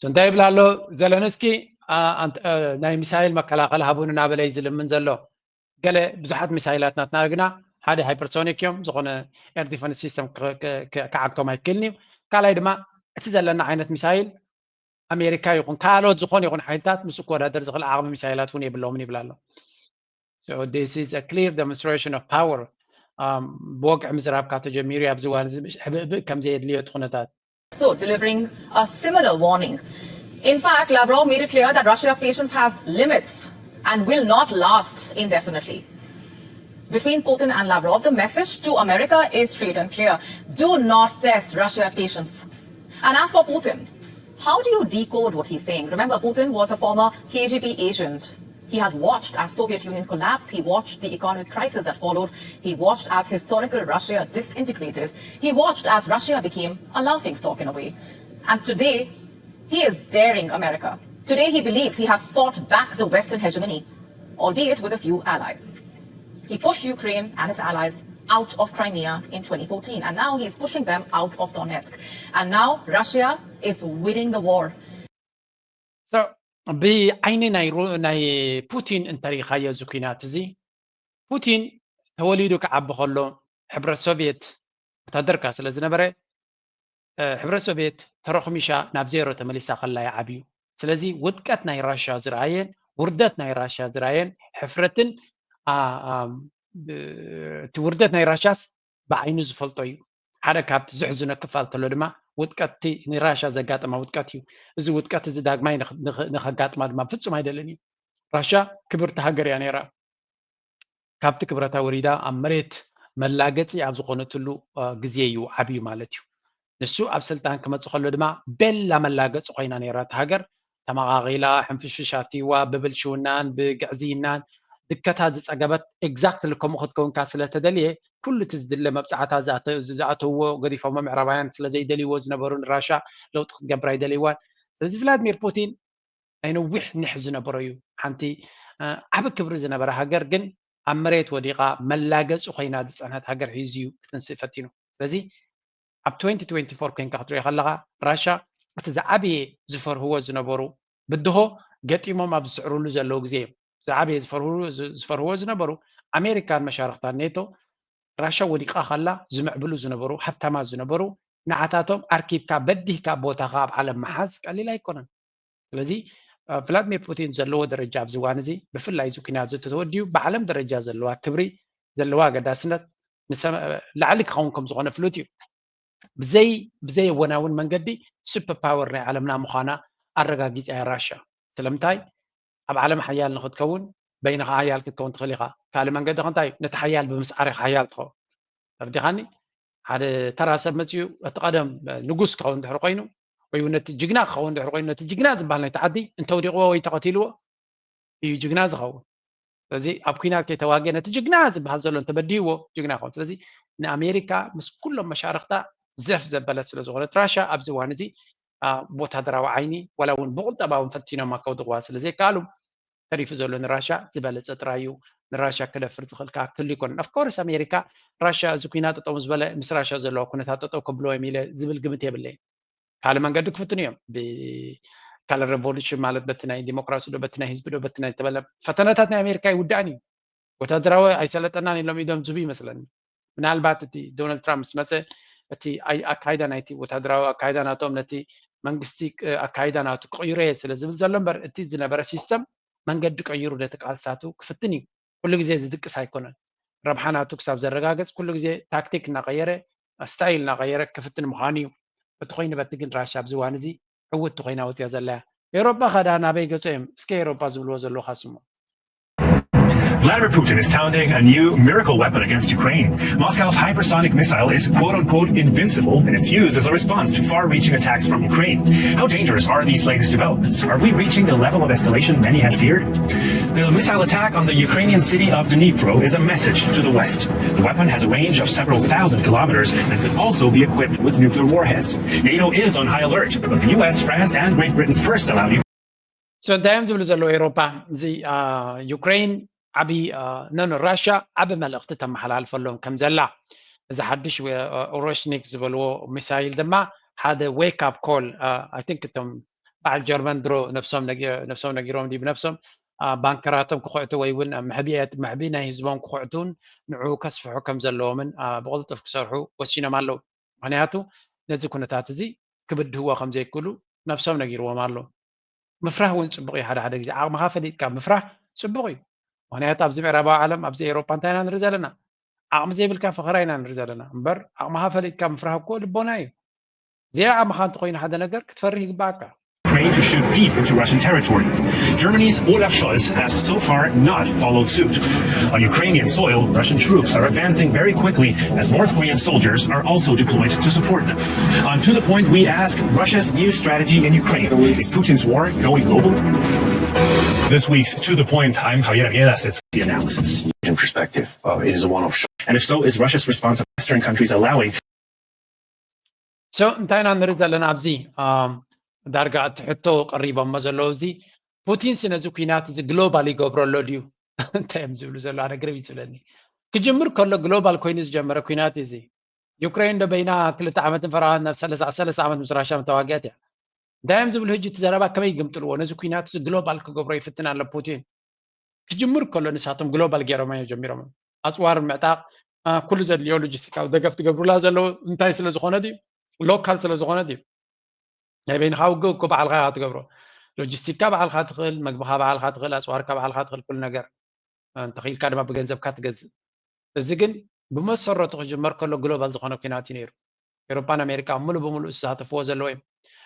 እንታይ ይብል ኣሎ ዘለንስኪ? ናይ ሚሳይል መከላኸሊ ሃቡን እናበለ እዩ ዝልምን ዘሎ። ገለ ብዙሓት ሚሳይላት ናትና ግና ሓደ ሃይፐርሶኒክ እዮም፣ ዝኾነ ኤር ዲፈንስ ሲስተም ክዓግቶም ኣይክእልን እዩ። ካልኣይ ድማ እቲ ዘለና ዓይነት ሚሳይል ኣሜሪካ ይኹን ካልኦት ዝኾነ ይኹን ሓይልታት ምስ ክወዳደር ዝኽእል ዓቕሚ ሚሳይላት እውን የብሎምን ይብል ኣሎ። So this is a clear demonstration of power. ብወግዒ ምዝራብካ ተጀሚሩ ኣብዚ እዋን እዚ ሕብእብእ ከም ዘየድልዮ እቲ ኩነታት So delivering a similar warning. In fact, Lavrov made it clear that Russia's patience has limits and will not last indefinitely. Between Putin and Lavrov, the message to America is straight and clear. Do not test Russia's patience. And as for Putin, how do you decode what he's saying? Remember, Putin was a former K G B agent. He has watched as Soviet Union collapsed. He watched the economic crisis that followed. He watched as historical Russia disintegrated. He watched as Russia became a laughing stock in a way. And today, he is daring America. Today, he believes he has fought back the Western hegemony, albeit with a few allies. He pushed Ukraine and its allies out of Crimea in twenty fourteen, and now he is pushing them out of Donetsk. And now Russia is winning the war. So ብዓይኒ ናይ ሩ ናይ ፑቲን እንተሪኢኻዮ እዚ ኩናት እዚ፣ ፑቲን ተወሊዱ ክዓቢ ከሎ ሕብረት ሶቪየት ወታደርካ ስለ ዝነበረ፣ ሕብረት ሶቪየት ተረኹሚሻ ናብ ዜሮ ተመሊሳ ከላ እዩ ዓብዩ። ስለዚ ውድቀት ናይ ራሻ ዝረኣየን ውርደት ናይ ራሻ ዝረኣየን ሕፍረትን እቲ ውርደት ናይ ራሻስ ብዓይኑ ዝፈልጦ እዩ። ሓደ ካብቲ ዘሕዝኖ ክፋል ተሎ ድማ ውድቀት እቲ ንራሻ ዘጋጠማ ውድቀት እዩ። እዚ ውድቀት እዚ ዳግማይ ንኸጋጥማ ድማ ፍጹም ኣይደልን እዩ። ራሻ ክብርቲ ሃገር እያ ነይራ። ካብቲ ክብረታ ወሪዳ ኣብ መሬት መላገጺ ኣብ ዝኾነትሉ ግዜ እዩ ዓብዩ ማለት እዩ። ንሱ ኣብ ስልጣን ክመጽእ ከሎ ድማ ቤላ መላገጺ ኮይና ነይራ እታ ሃገር። ተመቓቒላ፣ ሕንፍሽፍሽ ኣትይዋ፣ ብብልሽውናን ብግዕዝይናን ድከታት ዝጸገበት፣ exactly ከምኡ ክትከውን ከኣ ስለ ተደልየ፣ ኩሉ እቲ ዝድለ መብጻዕታ ዝኣተ-፣ ዝኣተውዎ ገዲፎሞ ምዕራባውያን ስለ ዘይደልይዎ ዝነበሩ ንራሻ ለውጢ ክትገብር ኣይደልይዋን። ስለዚ ቭላድሚር ፑቲን ናይ ነዊሕ ኒሕ ዝነበሮ እዩ። ሓንቲ፣ እ፣ ዓቢ ክብሪ ዝነበራ ሃገር ግን ኣብ መሬት ወዲቓ መላገጺ ኮይና ዝጸንሐት ሃገር ሒዙ እዩ ክትንስእ ፈቲኑ። ስለዚ ኣብ twenty twenty-four ኮይንካ ክትሪኦ ከለኻ ራሻ እቲ ዝዓበየ ዝፈርህዎ ዝነበሩ ብድሆ ገጢሞም ኣብ ዝስዕርሉ ዘለዉ ግዜ እዮም። ዝዓበየ ዝፈርህሉ-፣ ዝ-፣ ዝፈርህዎ ዝነበሩ ኣሜሪካን መሻርኽታን ኔቶ ራሻ ወዲቓ ከላ ዝምዕብሉ ዝነበሩ ሃብታማት ዝነበሩ ንዓታቶም ኣርኪብካ በዲህካ ቦታኻ ኣብ ዓለም ምሓዝ ቀሊል ኣይኮነን። ስለዚ እ፣ ቭላድሚር ፑቲን ዘለዎ ደረጃ ኣብዚ እዋን እዚ ብፍላይ እዚ ኩናት እዚ ተተወዲኡ ብዓለም ደረጃ ዘለዋ ክብሪ ዘለዋ ኣገዳስነት ንሰ-፣ ላዕሊ ክኸውን ከም ዝኾነ ፍሉጥ እዩ። ብዘይ ብዘይ እወናውን መንገዲ ሱፐር ፓወር ናይ ዓለምና ምዃና ኣረጋጊጻ እያ ራሻ። ስለምንታይ ኣብ ዓለም ሓያል ንኽትከውን በይንኻ ሓያል ክትከውን ትኽእል ኢኻ። ካልእ መንገዲ ከ እንታይ እዩ? ነቲ ሓያል ብምስዓር ኢኻ ሓያል ትኸውን። ተረዲኻኒ? ሓደ ተራ ሰብ መጺኡ እቲ ቀደም ንጉስ ክኸውን ድሕሪ ኮይኑ ወይ እውን ነቲ ጅግና ክኸውን ድሕሪ ኮይኑ ነቲ ጅግና ዝበሃል ናይቲ ዓዲ እንተውዲቕዎ ወይ ተቐቲልዎ እዩ ጅግና ዝኸውን። ስለዚ ኣብ ኩናት ከይተዋግአ ነቲ ጅግና ዝበሃል ዘሎ እንተበድይዎ ጅግና ይኸውን። ስለዚ ንኣሜሪካ ምስ ኩሎም መሻርኽታ ዘፍ ዘበለት ስለ ዝኾነት ራሻ ኣብዚ እዋን እዚ ብ ወታደራዊ ዓይኒ ዋላ እውን ብቁጠባዊ ፈቲኖማ ከውድቕዋ ስለ ዘይከኣሉ ተሪፉ ዘሎ ንራሻ ዝበለጸ ጥራይ እዩ። ንራሻ ክደፍር ዝኽእል ከዓ ክህሉ ይኮነን። Of course ኣሜሪካ ራሻ እዚ ኩናት ጠጠው ምስ በለ ምስ ራሻ ዘለዋ ኩነታት ጠጠው ከብልዎ እዮም ኢለ ዝብል ግምት የብለይን። ካልእ መንገዲ ክፍትኑ እዮም። ብካለር ሬቮሉሽን ማለት በቲ ናይ ዲሞክራሲ ዶ በቲ ናይ ህዝቢ ዶ በቲ ናይ ተበለ ፈተነታት ናይ ኣሜሪካ ይውዳእን እዩ። ወታደራዊ ኣይሰለጠናን ኢሎም ኢዶም ዝቡ ይመስለኒ። ምናልባት እቲ ዶናልድ ትራምፕ ምስ መፀ እቲ ኣይ- ኣካይዳ ናይቲ ወታደራዊ ኣካይዳ ናቶም ነቲ መንግስቲ እ፣ ኣካይዳ ናቱ ክቕይሮ እየ ስለ ዝብል ዘሎ እምበር እቲ ዝነበረ ሲስተም መንገዲ ቀይሩ ነቲ ቃልስታቱ ክፍትን እዩ። ኩሉ ግዜ ዝድቅስ ኣይኮነን። ረብሓ ናቱ ክሳብ ዘረጋገፅ ኩሉ ግዜ ታክቲክ እናቐየረ ስታይል እናቐየረ ክፍትን ምዃኑ እዩ። እቲ ኮይኑ በቲ ግን ራሻ ኣብዚ እዋን እዚ ዕውቲ ኮይና ወፅያ ዘላ እያ። ኤውሮጳ ኸዳ ናበይ ገጾ እዮም? እስከ ኤውሮጳ ዝብልዎ ዘለዉ ካስሞ። Vladimir Putin is touting a new miracle weapon against Ukraine. Moscow's hypersonic missile is quote unquote invincible, and it's used as a response to far reaching attacks from Ukraine. How dangerous are these latest developments? Are we reaching the level of escalation many had feared? The missile attack on the Ukrainian city of Dnipro is a message to the West. The weapon has a range of several thousand kilometers and could also be equipped with nuclear warheads. NATO is on high alert, but the U S, France, and Great Britain first allowed So እንታይ እዮም ዝብሉ ዘለዉ ኤውሮፓ? እዚ ዩክሬን ዓብዪ ኖኖ ራሽያ ዓቢ መልእኽቲ ተመሓላልፈሎም ከም ዘላ እዚ ሓድሽ ኦሮሽኒክ ዝበልዎ ሚሳይል ድማ ሓደ ዌክ ኣፕ ኮል። ኣይ ቲንክ እቶም በዓል ጀርመን ድሮ ነብሶም ነጊ- ነብሶም ነጊሮም ድዩ ብነብሶም አ፣ ባንከራቶም ክኹዕቱ ወይ እውን መሕብኤት መሕቢ ናይ ህዝቦም ክኹዕቱን ንዕኡ ከስፍሑ ከም ዘለዎምን አ፣ ብቕልጡፍ ክሰርሑ ወሲኖም ኣለዉ። ምክንያቱ ነዚ ኩነታት እዚ ክብድህዎ ከም ዘይክእሉ ነብሶም ነጊርዎም ኣሎ። ምፍራህ እውን ፅቡቅ እዩ። ሓደ ሓደ ግዜ ዓቕምኻ ፈሊጥካ ምፍራህ ፅቡቅ እዩ። ምክንያቱ ኣብዚ ምዕራባዊ ዓለም ኣብዚ ኤሮፓ እንታይ ኢና ንርኢ ዘለና? ዓቕሚ ዘይብልካ ፈኸራ ኢና ንርኢ ዘለና እምበር ዓቕምኻ ፈሊጥካ ምፍራህ እኮ ልቦና እዩ። ዘይዓቕምኻ እንተኮይኑ ሓደ ነገር ክትፈርህ ይግባኣካ። Ukraine to shoot deep into Russian territory. Germany's Olaf Scholz has so far not followed suit. On Ukrainian soil, Russian troops are advancing very quickly as North Korean soldiers are also deployed to support them. And to the point, we ask Russia's new strategy in Ukraine. Is Putin's war going global? This week's To the Point, I'm Javier Aguilas. It's the analysis. In perspective, uh, it is a one-off shock. And if so, is Russia's response of Western countries allowing So እንታይ ኢና ንርኢ ዘለና ኣብዚ ዳርጋ እቲ ሕቶ ቀሪቦሞ ዘለዉ እዚ ፑቲን ሲ ነዚ ኩናት እዚ ግሎባል ይገብሮ ኣሎ ድዩ እንታይ እዮም ዝብሉ ዘሎ ኣነ ግርም ይፅለኒ ክጅምር ከሎ ግሎባል ኮይኑ ዝጀመረ ኩናት እዚ ዩክሬን ዶ በይና ክልተ ዓመትን ፈረቓን ናብ ሰለስተ ዓመት ምስ ራሽያ ምተዋግአት እያ እንታይ እዮም ዝብሉ ሕጂ እቲ ዘረባ ከመይ ይግምጥልዎ ነዚ ኩናት እዚ ግሎባል ክገብሮ ይፍትን ኣሎ ፑቲን ክጅምር ከሎ ንሳቶም ግሎባል ገይሮም እዮም ጀሚሮም ኣፅዋር ምዕጣቕ ኩሉ ዘድልዮ ሎጂስቲካዊ ደገፍ ትገብሩላ ዘለዉ እንታይ ስለ ዝኾነ ድዩ ሎካል ስለ ዝኾነ ድዩ ናይ በይንኻ ውግእ እኮ ባዕልኻ ኢኻ ትገብሮ ሎጂስቲካ ባዕልካ ትኽእል መግብኻ ባዕልካ ትኽእል ኣፅዋርካ ባዕልካ ትኽእል ኩሉ ነገር እንተኽኢልካ ድማ ብገንዘብካ ትገዝእ እዚ ግን ብመሰረቱ ክጅመር ከሎ ግሎባል ዝኾነ ኩናት እዩ ነይሩ ኤሮፓን ኣሜሪካ ሙሉ ብሙሉ ዝሳተፍዎ ዘለዎ እዮም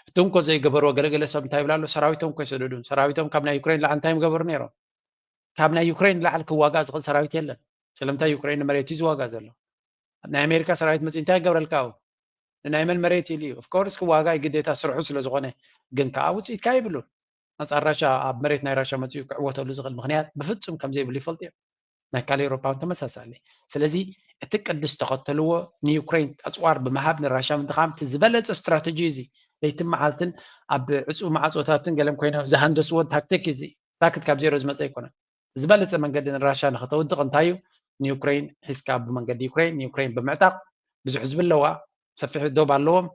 እቲ እንኮ ዘይገበርዎ ገለገለ ሰብ እንታይ ይብላ ኣሎ ሰራዊቶም እኮ ይሰደዱን ሰራዊቶም ካብ ናይ ዩክሬን ላዕሊ እንታይ ምገበሩ ነይሮም ካብ ናይ ዩክሬን ላዕሊ ክዋጋእ ዝኽእል ሰራዊት የለን ስለምንታይ ዩክሬን ንመሬት እዩ ዝዋጋእ ዘሎ ናይ ኣሜሪካ ሰራዊት መፅኡ እንታይ ይገብረልካ ው ንናይ መን መሬት ኢሉ እዩ ኦፍኮርስ ክዋጋእ ግዴታ ስርሑ ስለ ዝኾነ ግን ከዓ ውፅኢትካ ይብሉን ኣንፃር ራሻ ኣብ መሬት ናይ ራሻ መፅኡ ክዕወተሉ ዝኽእል ምክንያት ብፍፁም ከም ዘይብሉ ይፈልጡ እዮም ናይ ካልእ ኤውሮፓ እውን ተመሳሳሊ ስለዚ እቲ ቅዲ ዝተኸተልዎ ንዩክሬን ኣፅዋር ብምሃብ ንራሻ ምድኻም እቲ ዝበለፀ ስትራተጂ እዚ ለይትን መዓልትን ኣብ ዕፁ ማዕፆታትን ገለን ኮይኖም ዝሃንደስዎ ታክቲክ እዚ ሳክት ካብ ዜሮ ዝመፀ ኣይኮነን ዝበለፀ መንገዲ ንራሻ ንክተውድቕ እንታይ እዩ ንዩክሬን ሒዝካ ብመንገዲ ዩክሬን ንዩክሬን ብምዕጣቕ ብዙሕ ህዝቢ ኣለዋ ሰፊሕ ዶብ ኣለዎም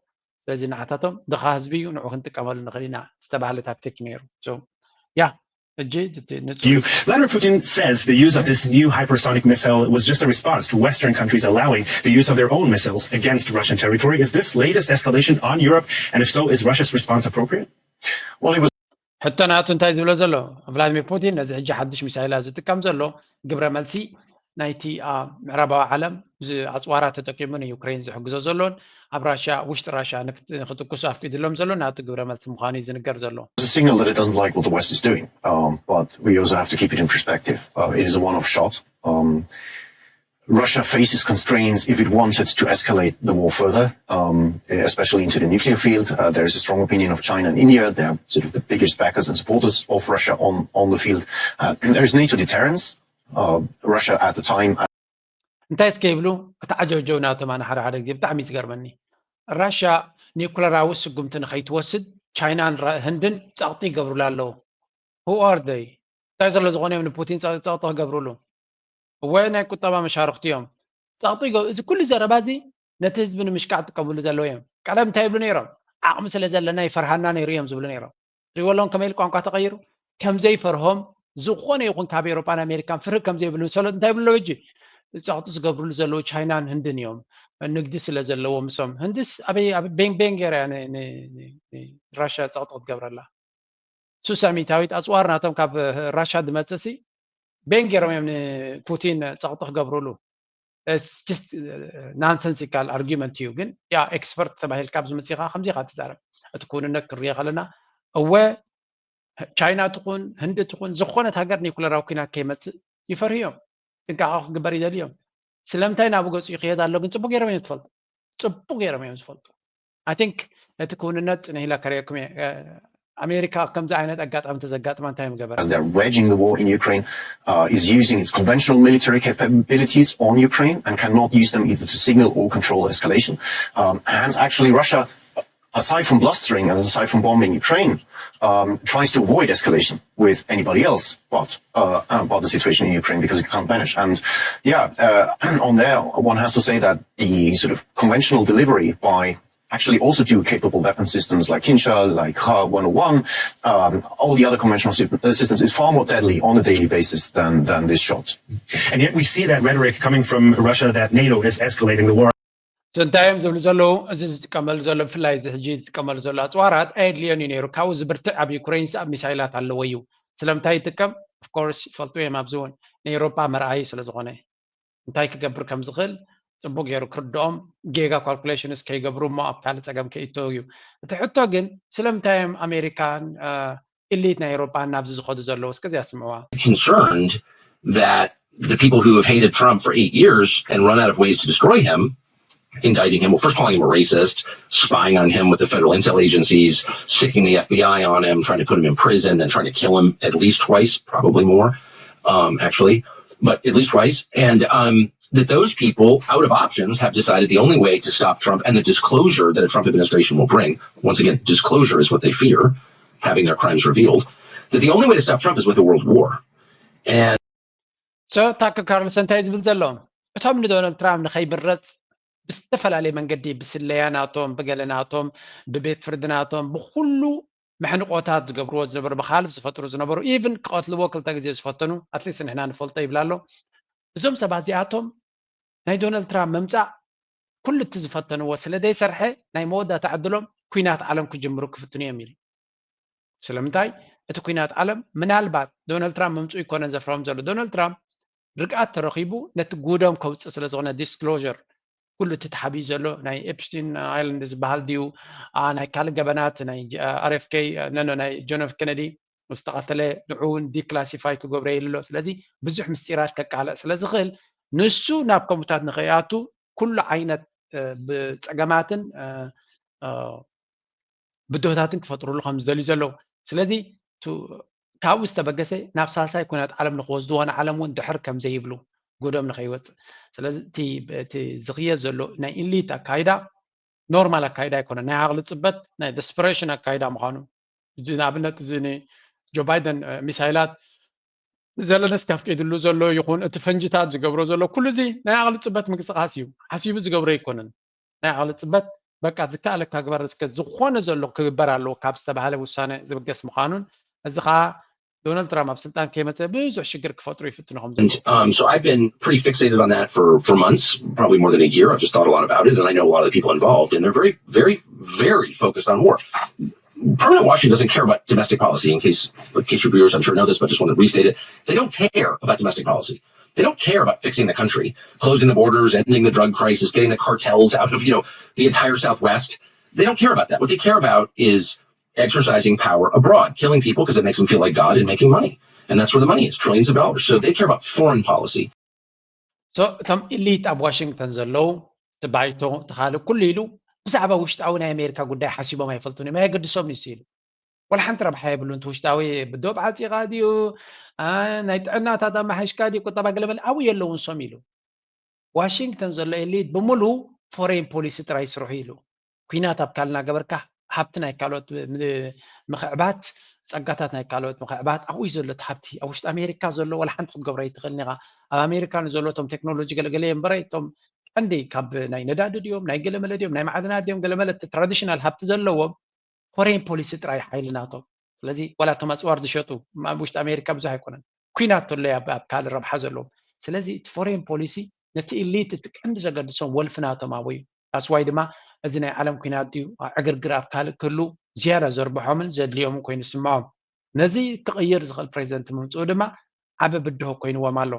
ስለዚ ንዓታቶም ድኻ ህዝቢ እዩ ንዑ ክንጥቀመሉ ንኽእል ኢና ዝተባህለ ታክቲክ ነይሩ ያ ሕጂ Vladimir Putin says the use of this new hypersonic missile was just a response to Western countries allowing the use of their own missiles against Russian territory. Is this latest escalation on Europe? And if so, is Russia's response appropriate? Well, it was ሕቶ ናቱ እንታይ ዝብሎ ዘሎ ቭላድሚር ፑቲን ነዚ ሕጂ ሓድሽ ሚሳይላ ዝጥቀም ዘሎ ግብረ መልሲ ናይቲ ምዕራባዊ ዓለም ኣፅዋራ ተጠቂሙ ንዩክሬን ዝሕግዞ ዘሎን ኣብ ራሽያ ውሽጢ ራሽያ ንክትኩሱ ኣፍቂድሎም ዘሎ ናቱ ግብረ መልሲ ምዃኑ እዩ ዝንገር ዘሎ signal that it doesn't like what the West is doing. Um, but we also have to keep it in perspective. Uh, it is a one-off shot. Um, Russia faces constraints if it wanted to escalate the war further, um, especially into the nuclear field. Uh, there is a strong opinion of China and India. They're sort of the biggest backers and supporters of Russia on, on the field. Uh, there is NATO deterrence. Uh, Russia at the time እንታይ እስከ ይብሉ እቲ ዓጀውጀው ናቶም ኣነ ሓደ ሓደ ግዜ ብጣዕሚ እዩ ዝገርመኒ ራሽያ ኒኩለራዊ ስጉምቲ ንኸይትወስድ ቻይናን ህንድን ፀቕጢ ይገብሩላ ኣለዉ who are they እንታይ ዘሎ ዝኾነ እዮም ንፑቲን ፀቕጢ ክገብሩሉ እወ ናይ ቁጠባ መሻርክቲ እዮም ፀቕጢ እዚ ኩሉ ዘረባ እዚ ነቲ ህዝቢ ንምሽቃዕ ጥቀምሉ ዘለዉ እዮም ቀደም እንታይ ይብሉ ነይሮም ዓቕሚ ስለ ዘለና ይፈርሃና ነይሩ እዮም ዝብሉ ነይሮም ትሪወሎም ከመይ ኢሉ ቋንቋ ተቐይሩ ከም ዘይፈርሆም ዝኾነ ይኹን ካብ ኤሮፓን ኣሜሪካን ፍርህ ከም ዘይብሉ ሰሎት እንታይ ይብሉ ኣለዉ ሕጂ ጸቕጢ ዝገብርሉ ዘለዉ ቻይናን ህንድን እዮም፣ ንግዲ ስለ ዘለዎ ምሶም። ህንድስ ኣበይ ቤንግ ቤንግ ገይራ እያ ንራሽያ ጸቕጢ ክትገብረላ። ሱሳሚታዊት ኣፅዋር ናቶም ካብ ራሻ ዝመፅእ ሲ ቤን ገይሮም እዮም ንፑቲን ፀቕጢ ክገብሩሉ። ናንሰንሲካል ኣርጊመንት እዩ። ግን ያ ኤክስፐርት ተባሂልካ ኣብዚ መፅኻ ከምዚ ኢኻ ትዛረብ። እቲ ክውንነት ክንሪኦ ከለና እወ ቻይና ትኹን ህንዲ ትኹን ዝኾነት ሃገር ኒኩለራዊ ኩናት ከይመፅእ ይፈርህዮም። ጥንቃቐ ክግበር ይደልዮም። ስለምንታይ ናብኡ ገፁ ይኽየድ ኣሎ ግን ፅቡቅ ገይሮም እዮም ዝፈልጡ። ፅቡቅ ገይሮም እዮም ዝፈልጡ። I think ነቲ ክውንነት ፅንሕ ኢለ ከርእየኩም እየ። ኣሜሪካ ከምዚ ዓይነት ኣጋጣሚ ተዘጋጥማ እንታይ ምገበረ? As they're waging the war in Ukraine, uh, is using its conventional military capabilities on Ukraine and cannot use them either to signal or control escalation. Um, hence, actually, Russia, aside from blustering and aside from bombing Ukraine, um, tries to avoid escalation with anybody else but, uh, uh, but the situation in Ukraine because it can't manage. And yeah, uh, on there, one has to say that the sort of conventional delivery by actually also do capable weapon systems like Kinzhal, like Kha one oh one, um, all the other conventional sy- uh, systems is far more deadly on a daily basis than, than this shot. And yet we see that rhetoric coming from Russia that NATO is escalating the war. So እንታይ እዮም ዝብሉ ዘለዉ? እዚ ዝጥቀመሉ ዘሎ ብፍላይ እዚ ሕጂ ዝጥቀመሉ ዘሎ ኣፅዋራት ኣየድልዮን እዩ ነይሩ። ካብኡ ዝብርትዕ ኣብ ዩክሬንስ ኣብ ሚሳይላት ኣለዎ እዩ። ስለምንታይ ይጥቀም? Of course ይፈልጡ እዮም። ኣብዚ እውን ንኤውሮጳ መርኣይ ስለ ዝኾነ እንታይ ክገብር ከም ዝኽእል ፅቡቅ ገይሩ ክርድኦም ጌጋ ካልኩሌሽንስ ከይገብሩ እሞ ኣብ ካልእ ፀገም ከይእተው እዩ። እቲ ሕቶ ግን ስለምንታይ እዮም ኣሜሪካን ኢሊት ናይ ኤውሮጳን ናብዚ ዝኸዱ ዘለዉ እስከዚ ኣስምዕዋ። Concerned that the people who have hated Trump for eight years and run out of ways to destroy him, indicting him, well, first calling him a racist, spying on him with the federal intel agencies, sticking the F B I on him, trying to put him in prison, then trying to kill him at least twice, probably more, um, actually, but at least twice. And um, that those people, out of options, have decided the only way to stop Trump and the disclosure that a Trump administration will bring, once again, disclosure is what they fear, having their crimes revealed, that the only way to stop Trump is with a world war. And so ታከር ካርልሰን እንታይ ዝብል ዘሎ? እቶም ንዶናልድ ትራምፕ ንኸይምረፅ ብዝተፈላለየ መንገዲ ብስለያ ናቶም ብገለ ናቶም ብቤት ፍርዲ ናቶም ብኩሉ መሕንቆታት ዝገብርዎ ዝነበሩ ብካልፍ ዝፈጥሩ ዝነበሩ ኢቭን ክቐትልዎ ክልተ ግዜ ዝፈተኑ ኣትሊስት ንሕና ንፈልጦ ይብላ ኣሎ። እዞም ሰባት እዚኣቶም ናይ ዶናልድ ትራምፕ ምምፃእ ኩሉ እቲ ዝፈተንዎ ስለ ዘይሰርሐ ናይ መወዳእታ ዕድሎም ኩናት ዓለም ክጅምሩ ክፍትኑ እዮም ኢሉ። ስለምንታይ እቲ ኩናት ዓለም ምናልባት ዶናልድ ትራምፕ ምምፅኡ ይኮነን ዘፍርሆም ዘሎ። ዶናልድ ትራምፕ ርግኣት ተረኺቡ ነቲ ጉዶም ከውፅእ ስለ ዝኾነ ዲስክሎር ኩሉ እቲ ተሓቢኡ ዘሎ ናይ ኤፕስቲን ኣይላንድ ዝበሃል ድዩ ናይ ካልእ ገበናት ናይ ኣር ኤፍ ኬ ነኖ ናይ ጆን ኤፍ ኬነዲ ዝተቐተለ ንዑ እውን ዲክላሲፋይ ክገብሮ የልሎ። ስለዚ ብዙሕ ምስጢራት ከቃለዕ ስለ ዝኽእል ንሱ ናብ ከምኡታት ንኸይኣቱ ኩሉ ዓይነት ብፀገማትን ብድሆታትን ክፈጥሩሉ ከም ዝደልዩ ዘለዉ። ስለዚ ካብኡ ዝተበገሰ ናብ ሳልሳይ ኩናት ዓለም ንክወስድዎ ንዓለም እውን ድሕር ከም ዘይብሉ ጉዶም ንከይወፅእ። ስለዚ እቲ ዝኽየድ ዘሎ ናይ ኢሊት ኣካይዳ ኖርማል ኣካይዳ ኣይኮነን። ናይ ዓቕሊ ፅበት ናይ ደስፐሬሽን ኣካይዳ ምዃኑ እዚ ንኣብነት እዚ ንጆ ባይደን ሚሳይላት ዘለንስኪ ኣፍቂድሉ ዘሎ ይኹን እቲ ፈንጅታት ዝገብሮ ዘሎ ኩሉ እዚ ናይ ዓቕሊ ፅበት ምንቅስቃስ እዩ። ሓሲቡ ዝገብሮ ኣይኮነን። ናይ ዓቕሊ ፅበት በቃ ዝከኣለካ ግበር እስከ ዝኾነ ዘሎ ክግበር ኣለዎ ካብ ዝተባሃለ ውሳነ ዝብገስ ምዃኑን እዚ ከዓ ዶናልድ ትራምፕ ኣብ ስልጣን ከይመፀ ብዙሕ ሽግር ክፈጥሩ ይፍትኑ ከም And um, so I've been pretty fixated on that for, for months, probably more than a year. I've just thought a lot about it, and I know a lot of the people involved, and they're very, very, very focused on war. Permanent Washington doesn't care about domestic policy. In case, in case your viewers, I'm sure know this, but just want to restate it. They don't care about domestic policy. They don't care about fixing the country, closing the borders, ending the drug crisis, getting the cartels out of, you know, the entire Southwest. They don't care about that. What they care about is exercising power abroad, killing people because it makes them feel like God and making money. And that's where the money is, trillions of dollars. So they care about foreign policy. So እቶም ኢሊት ኣብ ዋሽንግተን ዘለዉ እቲ ባይቶ እቲ ካልእ ኩሉ ኢሉ ብዛዕባ ውሽጣዊ ናይ ኣሜሪካ ጉዳይ ሓሲቦም ኣይፈልጡን እዮም። ኣየገድሶም ንሱ ኢሉ ወላ ሓንቲ ረብሓ የብሉን። እቲ ውሽጣዊ ብዶብ ዓፂኻ ድዩ ናይ ጥዕናታት ኣመሓይሽካ ድዩ ቁጠባ ገለመለ ኣብኡ የለውን ሶም ኢሉ። ዋሽንግተን ዘሎ ኤሊት ብምሉ ፎሬን ፖሊሲ ጥራይ ይስርሑ ኢሉ። ኩናት ኣብ ካልእ እናገበርካ ሃብቲ ናይ ካልኦት ምኽዕባት፣ ፀጋታት ናይ ካልኦት ምኽዕባት ኣብኡ እዩ ዘሎ እቲ ሃብቲ። ኣብ ውሽጢ ኣሜሪካ ዘሎ ዋላ ሓንቲ ክትገብሮ ኣይትኽእልን ኢኻ። ኣብ ኣሜሪካ ንዘሎ እቶም ቴክኖሎጂ ገለገለ እዮም እምበረ እቶም ቀንዲ ካብ ናይ ነዳዲ ድዮም ናይ ገለመለ ድዮም ናይ ማዕድናት ድዮም ገለመለ እቲ ትራዲሽናል ሃብቲ ዘለዎም ፎሬን ፖሊሲ ጥራይ ሓይሊ ናቶም። ስለዚ ዋላ እቶም ኣፅዋር ዝሸጡ ኣብ ውሽጢ ኣሜሪካ ብዙሕ ኣይኮነን። ኩናት ተሎ ኣብ ካልእ ረብሓ ዘለዎም። ስለዚ እቲ ፎሬን ፖሊሲ ነቲ ኢሊት እቲ ቀንዲ ዘገድሶም ወልፊ ናቶም ኣብኡ እዩ። ኣስዋይ ድማ እዚ ናይ ዓለም ኩናት ድዩ ዕግርግር ኣብ ካልእ ክህሉ ዝያዳ ዘርብሖምን ዘድልዮምን ኮይኑ ዝስምዖም። ነዚ ክቕይር ዝኽእል ፕሬዚደንት ምምፅኡ ድማ ዓቢ ብድሆ ኮይንዎም ኣሎ።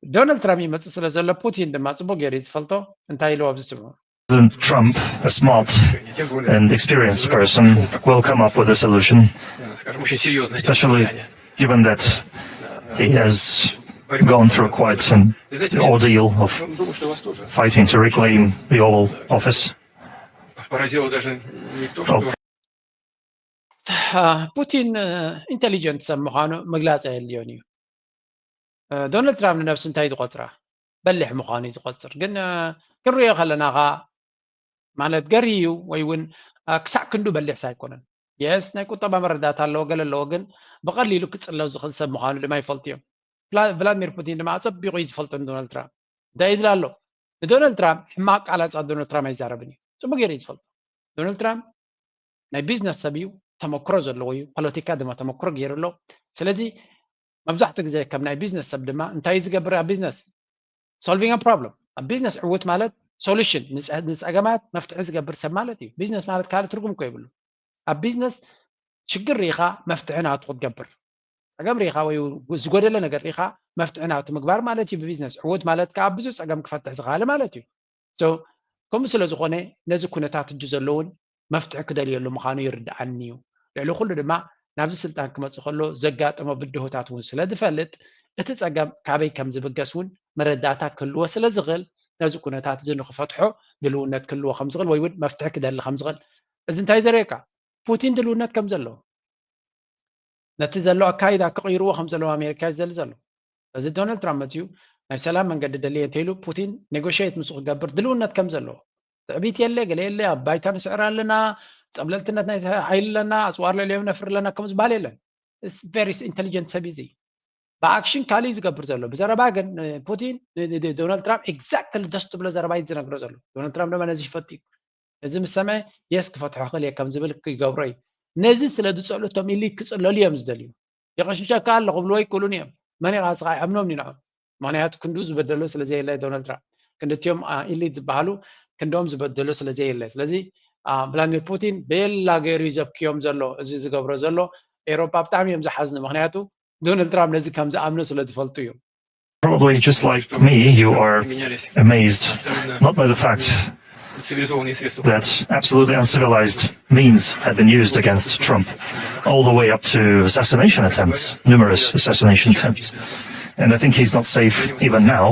ዶናልድ ትራምፕ ይመፅእ ስለ ዘሎ ፑቲን ድማ ፅቡቅ ገይሩ እዩ ዝፈልጦ። እንታይ ኢሉ ኣብዚ ስምዑ። President Trump, a smart and experienced person, will come up with a solution, especially given that he has gone through quite an ordeal of fighting to reclaim the Oval Office. ፑቲን ኢንቴሊጀንት ሰብ ምዃኑ ምግላፅ ኣየድልዮን እዩ። ዶናልድ ትራምፕ ንነብሱ እንታይ ዝቆፅራ በሊሕ ምዃኑ እዩ ዝቆፅር። ግን ክንሪኦ ከለና ኸዓ ማለት ገርሂ እዩ ወይ እውን ክሳዕ ክንዱ በሊሕ ኣይኮነን። የስ ናይ ቁጠባ መረዳእታ ኣለዎ ገለ ኣለዎ፣ ግን ብቐሊሉ ክፅለው ዝኽእል ሰብ ምዃኑ ድማ ይፈልጡ እዮም። ቭላድሚር ፑቲን ድማ ኣፀቢቑ እዩ ዝፈልጦ ንዶናልድ ትራምፕ። እንታይ ይብል ኣሎ? ንዶናልድ ትራምፕ ሕማቕ ቃል ኣንፃር ዶናልድ ትራምፕ ኣይዛረብን እዩ። ፅቡቅ ገይሩ እዩ ዝፈልጦ። ዶናልድ ትራምፕ ናይ ቢዝነስ ሰብ እዩ፣ ተመክሮ ዘለዎ እዩ። ፖለቲካ ድማ ተመክሮ ገይሩ ኣሎ። ስለዚ መብዛሕትኡ ግዜ ከም ናይ ቢዝነስ ሰብ ድማ እንታይ እዩ ዝገብር ኣብ ቢዝነስ? Solving a problem። ኣብ ቢዝነስ ዕውት ማለት ሶሉሽን ንፀገማት መፍትሒ ዝገብር ሰብ ማለት እዩ። ቢዝነስ ማለት ካልእ ትርጉም እኮ የብሉ። ኣብ ቢዝነስ ሽግር ርኢኻ መፍትሒ ናቱ ክትገብር፣ ፀገም ርኢኻ ወይ ዝጎደለ ነገር ርኢኻ መፍትሒ ናቱ ምግባር ማለት እዩ ብቢዝነስ። ዕውት ማለት ከዓ ብዙ ፀገም ክፈትሕ ዝኽኣለ ማለት እዩ። ከምኡ ስለ ዝኾነ ነዚ ኩነታት እጁ ዘለውን መፍትሒ ክደልየሉ ምዃኑ ይርድኣኒ እዩ። ልዕሊ ኩሉ ድማ ናብዚ ስልጣን ክመፅእ ከሎ ዘጋጠሞ ብድሆታት እውን ስለ ዝፈልጥ እቲ ፀገም ካበይ ከም ዝብገስ እውን መረዳእታ ክህልዎ ስለ ዝኽእል ነዚ ኩነታት እዚ ንክፈትሖ ድልውነት ክህልዎ ከም ዝኽእል ወይ እውን መፍትሒ ክደሊ ከም ዝኽእል እዚ እንታይ ዘርእየካ? ፑቲን ድልውነት ከም ዘለዎ ነቲ ዘሎ ኣካይዳ ክቕይርዎ ከም ዘለዎም ኣሜሪካ እዩ ዝደሊ ዘሎ። እዚ ዶናልድ ትራምፕ መፅዩ ናይ ሰላም መንገዲ ደልየ እንተኢሉ ፑቲን ኔጎሽት ምስኡ ክገብር ድልውነት ከም ዘለዎ ትዕቢት የለ ገለ የለ ኣብ ባይታ ንስዕር ኣለና ጸብለልትነት ናይ ሓይሊ ኣለና ኣፅዋር ልዕሊኦም ነፍር ኣለና ከም ዝበሃል የለን። ቨሪ ኢንቴሊጀንት ሰብ እዚ ብኣክሽን ካልእ እዩ ዝገብር ዘሎ። ብዘረባ ግን ፑቲን ዶናልድ ትራምፕ ኤግዛክትሊ ደስ ትብሎ ዘረባ እዩ ዝነግሮ ዘሎ። ዶናልድ ትራምፕ ድማ ነዚ ይፈቱ እዩ። እዚ ምስ ሰምዐ የስ ክፈትሖ ክእል እየ ከም ዝብል ይገብሮ እዩ። ነዚ ስለ ዝፀልኡ እቶም ኢሊት ክፅለሉ እዮም ዝደልዩ። የቐሽሸካ ኣሎ ክብልዎ ይክእሉን እዮም። መን ኢኻ እስኻ ኣይኣምኖም ንንዖም። ምክንያቱ ክንዱ ዝበደሎ ስለ ዘየለ ዶናልድ ትራምፕ ክንድቲኦም ኢሊት ዝበሃሉ ክንዶም ዝበደሎ ስለ ዘየለ ስለዚ ቭላድሚር ፑቲን ቤላ ገይሩ እዩ ዘብክዮም ዘሎ። እዚ ዝገብሮ ዘሎ ኤሮፓ ብጣዕሚ እዮም ዝሓዝኑ። ምክንያቱ ዶናልድ ትራምፕ ነዚ ከም ዝኣምኖ ስለ ዝፈልጡ እዮም። Probably just like me, you are amazed not by the fact that absolutely uncivilized means had been used against Trump, all the way up to assassination attempts, numerous assassination attempts. And I think he's not safe even now.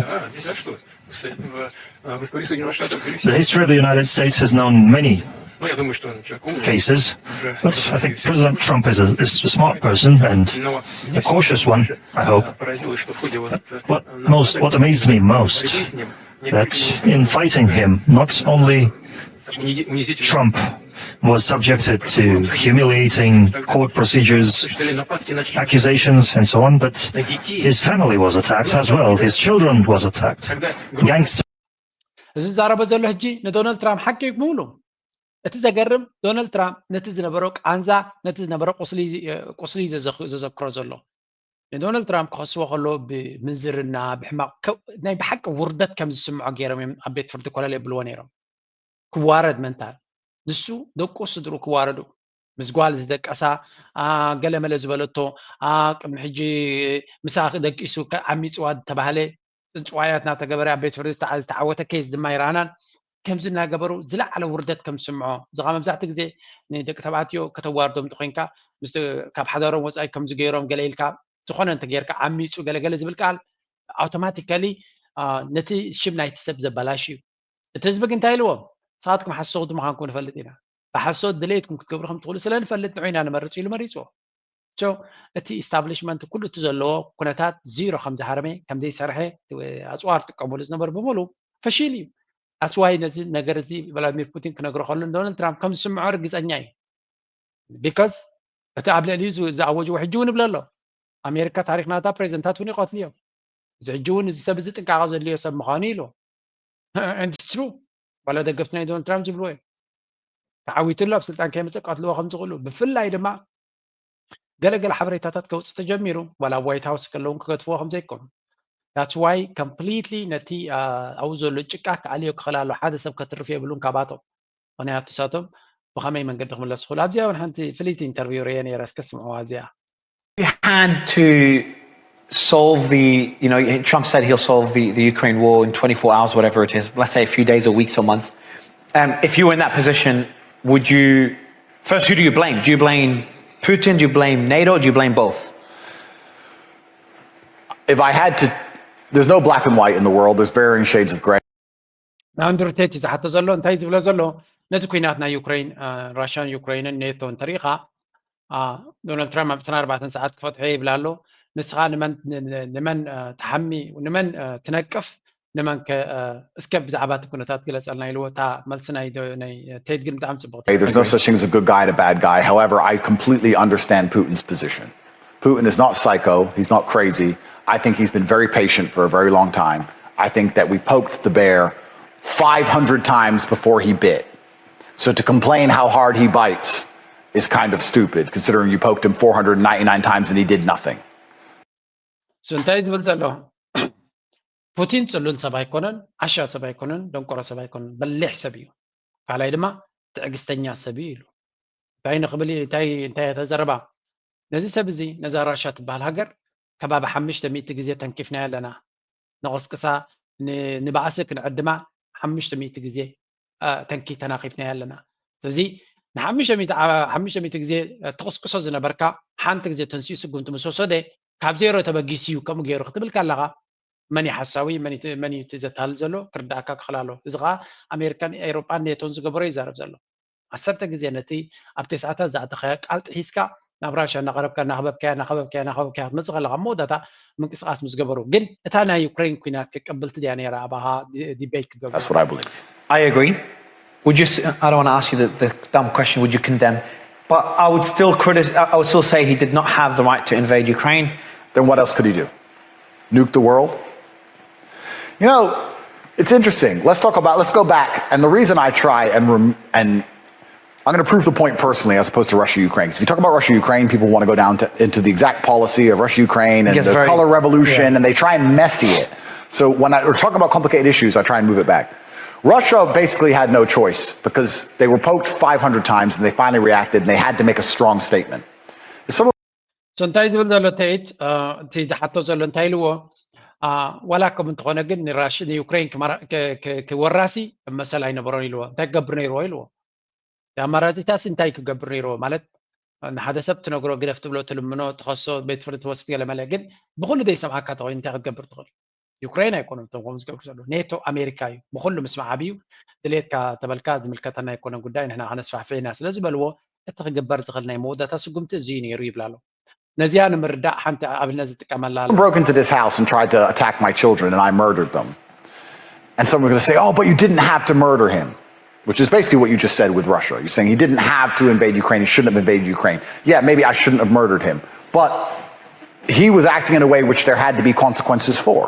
The history of the United States has known many cases, but I think President Trump is a, is a smart person and a cautious one, I hope. But what most, what amazed me most, that in fighting him, not only Trump was subjected to humiliating court procedures, accusations, and so on, but his family was attacked as well. His children was attacked. Gangsters. እዚ ዝዛረቦ ዘሎ ሕጂ ንዶናልድ ትራምፕ ሓቂ ሙሉ። እቲ ዘገርም ዶናልድ ትራምፕ ነቲ ዝነበሮ ቃንዛ ነቲ ዝነበሮ ቁስሊ ዘዘክሮ ዘሎ። ንዶናልድ ትራምፕ ክኸስዎ ከሎ ብምንዝርና ብሕማቕ ናይ ብሓቂ ውርደት ከም ዝስምዖ ገይሮም እዮም ኣብ ቤት ፍርዲ ኮለል የብልዎ ነይሮም። ክዋረድ ምእንታን ንሱ ደቁ ስድርኡ ክዋረዱ ምስ ጓል ዝደቀሳ ገለመለ ዝበለቶ ቅድሚ ሕጂ ምሳ ደቂሱ ዓሚፅዋ ዝተባህለ ፅንፅዋያት እናተገበረ ኣብ ቤት ፍርዲ ዝተዓወተ ኬዝ ድማ ይረኣናን ከምዚ እናገበሩ ዝለዓለ ውርደት ከም ዝስምዖ እዚ ከዓ መብዛሕትኡ ግዜ ንደቂ ተባዕትዮ ከተዋርዶም እንተኮይንካ ካብ ሓዳሮም ወፃኢ ከምዚ ገይሮም ገለ ኢልካ ዝኾነ እንተጌርካ ዓሚፁ ገለገለ ዝብል ቃል ኣውቶማቲካሊ ነቲ ሽም ናይቲ ሰብ ዘበላሽ እዩ። እቲ ህዝቢ ግን እንታይ ኢልዎም? ንስኻትኩም ሓሰውቲ ምዃንኩም ንፈልጥ ኢና። ብሓሶት ድሌትኩም ክትገብሩ ከም ትኽእሉ ስለ ንፈልጥ ንዑ ኢና ንመርፅ ኢሉ መሪፅዎ። እቲ ኢስታብሊሽመንት ኩሉ እቲ ዘለዎ ኩነታት ዚሮ ከም ዝሃረመ ከም ዘይሰርሐ ኣፅዋር ጥቀሙሉ ዝነበሩ ብምሉ ፈሺሉ እዩ። ኣስዋይ ነዚ ነገር እዚ ቭላድሚር ፑቲን ክነግሮ ከሎ ዶናልድ ትራምፕ ከም ዝስምዖ ርግፀኛ እዩ። ቢካዝ እቲ ኣብ ልዕሊኡ ዝኣወጅዎ ሕጂ እውን ይብለ ኣሎ ኣሜሪካ ታሪክ ናታ ፕሬዚደንታት እውን ይቀትሉ እዮም። እዚ ሕጂ እውን እዚ ሰብ እዚ ጥንቃቐ ዘድልዮ ሰብ ምዃኑ ኢሉ ንድስትሩ ዋላ ደገፍቲ ናይ ዶናልድ ትራምፕ ዝብልዎ እዮም። ተዓዊትሉ ኣብ ስልጣን ከይመፀ ቀትልዎ ከም ዝኽእሉ ብፍላይ ድማ ገለገለ ሓበሬታታት ከውፅእ ተጀሚሩ ዋላ ኣብ ዋይት ሃውስ ከለውን ክገትፍዎ ከም ዘይኮኑ That's why completely ነቲ ኣብኡ ዘሎ ጭቃ ክኣልዮ ክኽእል ኣሎ። ሓደ ሰብ ከትርፍ የብሉን ካባቶም። ምክንያቱ ሳቶም ብኸመይ መንገዲ ክምለሱ ክኽእሉ። ኣብዚኣ እውን ሓንቲ ፍልይቲ ኢንተርቪው ርየ ነይረ፣ እስከ ስምዑ ኣብዚኣ። You had to solve the, you know, Trump said he'll solve the, the Ukraine war in twenty-four hours, whatever it is, let's say a few days or weeks or months. Um, if you were in that position, would you, first, who do you blame? Do you blame Putin? Do you blame NATO? Do you blame both? If I had to, there's no black and white in the world. There's varying shades of gray. ንኣንድሩ ቴት ዝሓቶ ዘሎ እንታይ ዝብሎ ዘሎ፣ ነዚ ኩናት ናይ ዩክሬን፣ ራሽያን ዩክሬንን ኔቶ እንተሪኢኻ፣ ዶናልድ ትራምፕ ኣብ ዕስራን ኣርባዕተን ሰዓት ክፈትሖ ይብል ኣሎ። ንስኻ ንመን ንመን ትሓሚ፣ ንመን ትነቅፍ፣ ንመን እስከ ብዛዕባ እቲ ኩነታት ግለፀልና ኢልዎ። እታ መልሲ ናይ ቴድ ግን ብጣዕሚ ፅቡቅ። There's no such thing as a good guy and a bad guy. However, I completely understand Putin's position. Putin is not psycho. He's not crazy. I think he's been very patient for a very long time. I think that we poked the bear five hundred times before he bit. So to complain how hard he bites is kind of stupid, considering you poked him four hundred ninety-nine times and he did nothing. So እንታይ ዝብል ዘሎ? ፑቲን ጽሉል ሰብ ኣይኮነን፣ ዓሻ ሰብ ኣይኮነን፣ ደንቆሮ ሰብ ኣይኮነን፣ በሊሕ ሰብ እዩ። ካልኣይ ድማ ትዕግስተኛ ሰብ እዩ ኢሉ። እንታይ ንኽብል እንታይ እንታይ ተዘረባ? ነዚ ሰብ እዚ፣ ነዛ ራሻ ትበሃል ሃገር ከባቢ ሓሙሽተ ሚእቲ ግዜ ተንኪፍናያ ኣለና። ንቕስቅሳ፣ ንባእሲ ክንዕድማ ሓሙሽተ ሚእቲ ግዜ ተንኪ ተናኺፍናያ ኣለና። ስለዚ ንሓሙሽተ ሚእቲ ግዜ ትቕስቅሶ ዝነበርካ ሓንቲ ግዜ ተንሲኡ ስጉምቲ ምስ ወሰደ ካብ ዜሮ ተበጊሱ እዩ ከምኡ ገይሩ ክትብል ከለኻ መን እዩ ሓሳዊ፣ መን እዩ እቲ ዘታልል ዘሎ ክርዳእካ ክኽእል ኣለዎ። እዚ ከዓ ኣሜሪካን ኤውሮጳን ኔቶን ዝገበሮ ይዛረብ ዘሎ። ዓሰርተ ግዜ ነቲ ኣብ ተስዓታት ዝኣተኻዮ ቃል ጥሒስካ ናብ ራሽያ እናቐረብካ እናኸበብካያ እናኸበብካያ እናኸበብካያ ክትመፅእ ከለኻ ኣብ መወዳእታ ምንቅስቃስ ምስ ገበሩ ግን እታ ናይ ዩክሬን ኩናት ከቀብልቲ ድያ ነይራ ኣባኻ ዲቤት ክትገብሩ? That's what I believe. I agree. Would you? I don't want to ask you the, the dumb question. Would you condemn? But I would still critic. I would still say he did not have the right to invade Ukraine. Then what else could he do? Nuke the world? You know, it's interesting. Let's talk about, let's go back. And the reason I try and, rem- and I'm going to prove the point personally as opposed to Russia Ukraine. Because if you talk about Russia Ukraine, people want to go down to, into the exact policy of Russia Ukraine and the color revolution, and they try and messy it. So when I, we're talking about complicated issues, I try and move it back. Russia basically had no choice because they were poked five hundred times and they finally reacted and they had to make a strong statement. If someone So እንታይ ዝብል ዘሎ ተይት እቲ ዝሓቶ ዘሎ እንታይ ኢልዎ? ዋላ ከም እንተኾነ ግን ንራሽ ንዩክሬን ክወራሲ መሰል ኣይነበሮን ኢልዎ። እንታይ ክገብር ነይርዎ ኢልዎ? ኣማራፂታሲ እንታይ ክገብር ነይርዎ? ማለት ንሓደ ሰብ ትነግሮ፣ ግደፍ ትብሎ፣ ትልምኖ፣ ትኸሶ፣ ቤት ፍርዲ ትወስድ ገለ መለ። ግን ብኩሉ ዘይሰምዓካ ተኮይኑ እንታይ ክትገብር ትኽእል? ዩክሬን ኣይኮኑን እቶም ከምኡ ዝገብሩ ዘለዉ፣ ኔቶ ኣሜሪካ እዩ። ብኩሉ ምስማዕ ዓብዩ ድሌትካ ተበልካ ዝምልከተና ኣይኮነን ጉዳይ፣ ንሕና ከነስፋሕፍሕ ኢና ስለ ዝበልዎ እቲ ክግበር ዝኽእል ናይ መወዳእታ ስጉምቲ እዚ እዩ ነይሩ ይብል ኣሎ። ነዚኣ ንምርዳእ ሓንቲ ኣብነት ዝጥቀመላ ኣሎ። broke into this house and tried to attack my children and I murdered them. And someone's going to say, oh, but you didn't have to murder him, which is basically what you just said with Russia. You're saying he didn't have to invade Ukraine. He shouldn't have invaded Ukraine. Yeah, maybe I shouldn't have murdered him. But he was acting in a way which there had to be consequences for.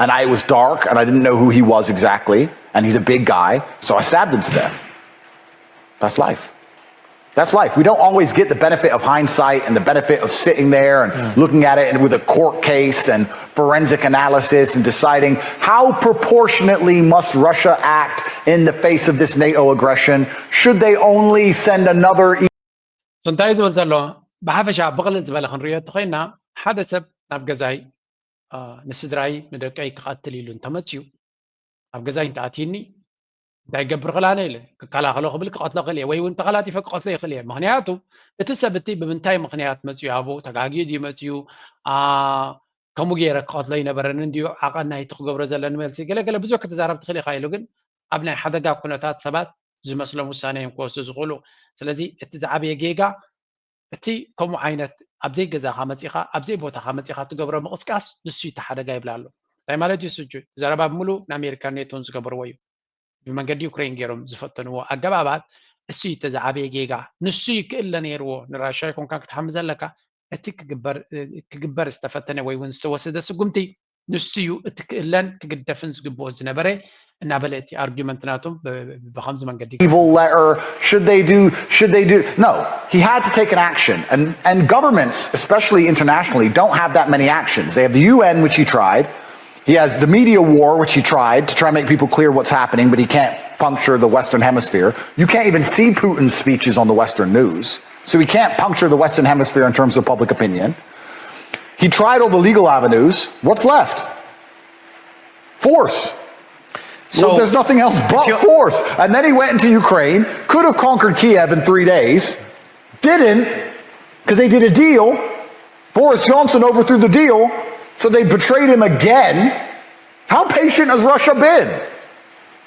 And I, it was dark and I didn't know who he was exactly. And he's a big guy. So I stabbed him to death. That's life. That's life. We don't always get the benefit of hindsight and the benefit of sitting there and looking at it and with a court case and forensic analysis and deciding how proportionately must Russia act in the face of this NATO aggression. Should they only send another So እንታይ ዝብል ዘሎ? ብሓፈሻ ብቕልል ዝበለ ክንሪኦ እንተኾይና ሓደ ሰብ ናብ ገዛይ ንስድራይ ንደቀይ ክቐትል ኢሉ እንተመፅዩ ኣብ ገዛይ እንተኣትዩኒ እንታይ ገብር ክላነ ኢለ ክከላኸሎ ክብል ክቐትሎ ክእል እየ ወይ እውን ተቐላጢፈ ክቐትሎ ይኽእል እየ። ምክንያቱ እቲ ሰብ እቲ ብምንታይ ምክንያት መፅዩ ኣብኡ ተጋጊዩ ድዩ መፅዩ ከምኡ ገይረ ክቐትሎ ይነበረኒ እንድዩ ዓቐን ናይቲ ክገብሮ ዘለኒ መልሲ ገለገለ ብዙሕ ክትዛረብ ትኽእል ኢኻ ኢሉ ግን ኣብ ናይ ሓደጋ ኩነታት ሰባት ዝመስሎም ውሳነ እዮም ክወስዱ ዝኽእሉ። ስለዚ እቲ ዝዓበየ ጌጋ እቲ ከምኡ ዓይነት ኣብ ዘይገዛኻ መፂኻ ኣብ ዘይቦታኻ መፂኻ እትገብሮ ምቕስቃስ ንሱ እዩ እቲ ሓደጋ ይብላ ኣሎ። እንታይ ማለት እዩ ስጁ? ዘረባ ብምሉእ ንኣሜሪካን ኔቶን ዝገበርዎ እዩ። ብመንገዲ ዩክሬን ገይሮም ዝፈተንዎ ኣገባባት እሱ እዩ እቲ ዝዓበየ ጌጋ። ንሱ ይክእለ ነይርዎ። ንራሻ ይኮንካ ክትሓሚ ዘለካ እቲ ክግበር ዝተፈተነ ወይ እውን ዝተወሰደ ስጉምቲ ንሱ እዩ እቲ ክእለን ክግደፍን ዝግብኦ ዝነበረ እናበለ እቲ ኣርጊመንት ናቶም ብከምዚ መንገዲ evil letter. Should they do? Should they do? No, he had to take an action. And and governments, especially internationally, don't have that many actions. They have the U N, which he tried. He has the media war, which he tried to try and make people clear what's happening, but he can't puncture the Western Hemisphere. You can't even see Putin's speeches on the Western news. So he can't puncture the Western Hemisphere in terms of public opinion. He tried all the legal avenues. What's left? Force. So well, there's nothing else but force. And then he went into Ukraine, could have conquered Kiev in three days, didn't, because they did a deal. Boris Johnson overthrew the deal, so they betrayed him again. How patient has Russia been?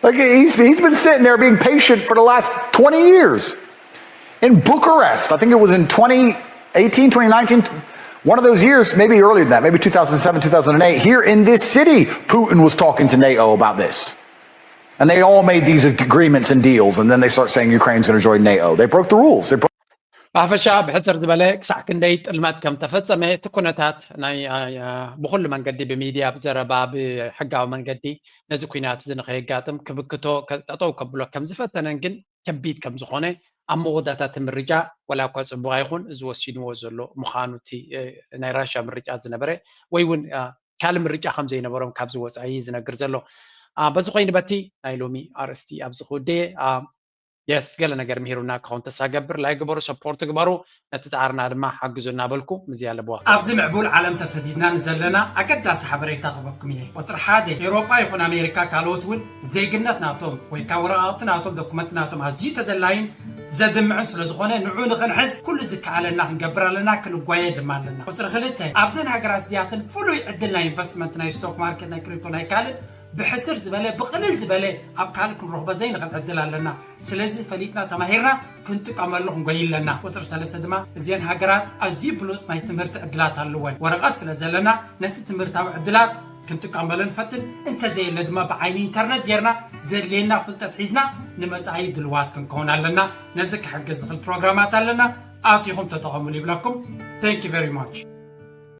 Like he's, he's been sitting there being patient for the last twenty years. In Bucharest, I think it was in twenty eighteen, twenty nineteen, one of those years, maybe earlier than that, maybe two thousand seven, two thousand eight, here in this city, Putin was talking to NATO about this. And they all made these agreements and deals, and then they start saying Ukraine's going to join NATO. They broke the rules. They broke ብሓፈሻ ብሕፅር ዝበለ ክሳዕ ክንደይ ጥልመት ከም ተፈፀመ እቲ ኩነታት ናይ ብኩሉ መንገዲ ብሚድያ ብዘረባ ብሕጋዊ መንገዲ ነዚ ኩናት እዚ ንከየጋጥም ክብክቶ ጠጠው ከብሎ ከም ዝፈተነን ግን ከቢድ ከም ዝኾነ ኣብ መወዳእታ እቲ ምርጫ ወላ እኳ ፅቡቕ ኣይኹን እዚ ወሲንዎ ዘሎ ምዃኑ እቲ ናይ ራሻ ምርጫ ዝነበረ ወይ እውን ካልእ ምርጫ ከም ዘይነበሮም ካብዚ ወፃኢ ዝነግር ዘሎ። በዚ ኮይኑ በቲ ናይ ሎሚ ኣርእስቲ ኣብዚ ክውደየ የስ ገለ ነገር ምሂሩና ክኸውን ተስፋ ገብር። ላይክ ግበሩ፣ ሰፖርት ግበሩ፣ ነቲ ፃዕርና ድማ ሓግዙ እናበልኩ ምዚ ኣለብዋ። ኣብዚ ምዕቡል ዓለም ተሰዲድና ንዘለና ኣገዳሲ ሓበሬታ ክበኩም እየ። ቁፅሪ ሓደ፣ ኤውሮጳ ይኹን ኣሜሪካ ካልኦት እውን ዜግነት ናቶም ወይ ከዓ ወረቃቕቲ ናቶም ዶኩመንት ናቶም ኣዝዩ ተደላይን ዘድምዕን ስለዝኾነ ንዑ ንኽንሕዝ ኩሉ ዝከኣለና ክንገብር ኣለና፣ ክንጓየ ድማ ኣለና። ቁፅሪ ክልተ፣ ኣብዘን ሃገራት እዚኣተን ፍሉይ ዕድል ናይ ኢንቨስትመንት ናይ ስቶክ ማርኬት ናይ ክሪፕቶ ናይ ካልእ ብሕስር ዝበለ ብቕልል ዝበለ ኣብ ካልእ ክንረኽቦ ዘይንኽእል ዕድል ኣለና። ስለዚ ፈሊጥና ተማሂርና ክንጥቀመሉ ክንጎይ ኣለና። ቁፅሪ ሰለስተ ድማ እዚአን ሃገራት ኣዝዩ ብሉፅ ናይ ትምህርቲ ዕድላት ኣለወን። ወረቐት ስለ ዘለና ነቲ ትምህርታዊ ዕድላት ክንጥቀመሉ ንፈትን፣ እንተዘየለ ድማ ብዓይኒ ኢንተርነት ጌርና ዘድልየና ፍልጠት ሒዝና ንመፃኢ ድልዋት ክንከውን ኣለና። ነዚ ክሕግዝ ዝኽእል ፕሮግራማት ኣለና፣ ኣቲኹም ተጠቐሙሉ ይብለኩም። Thank you very much።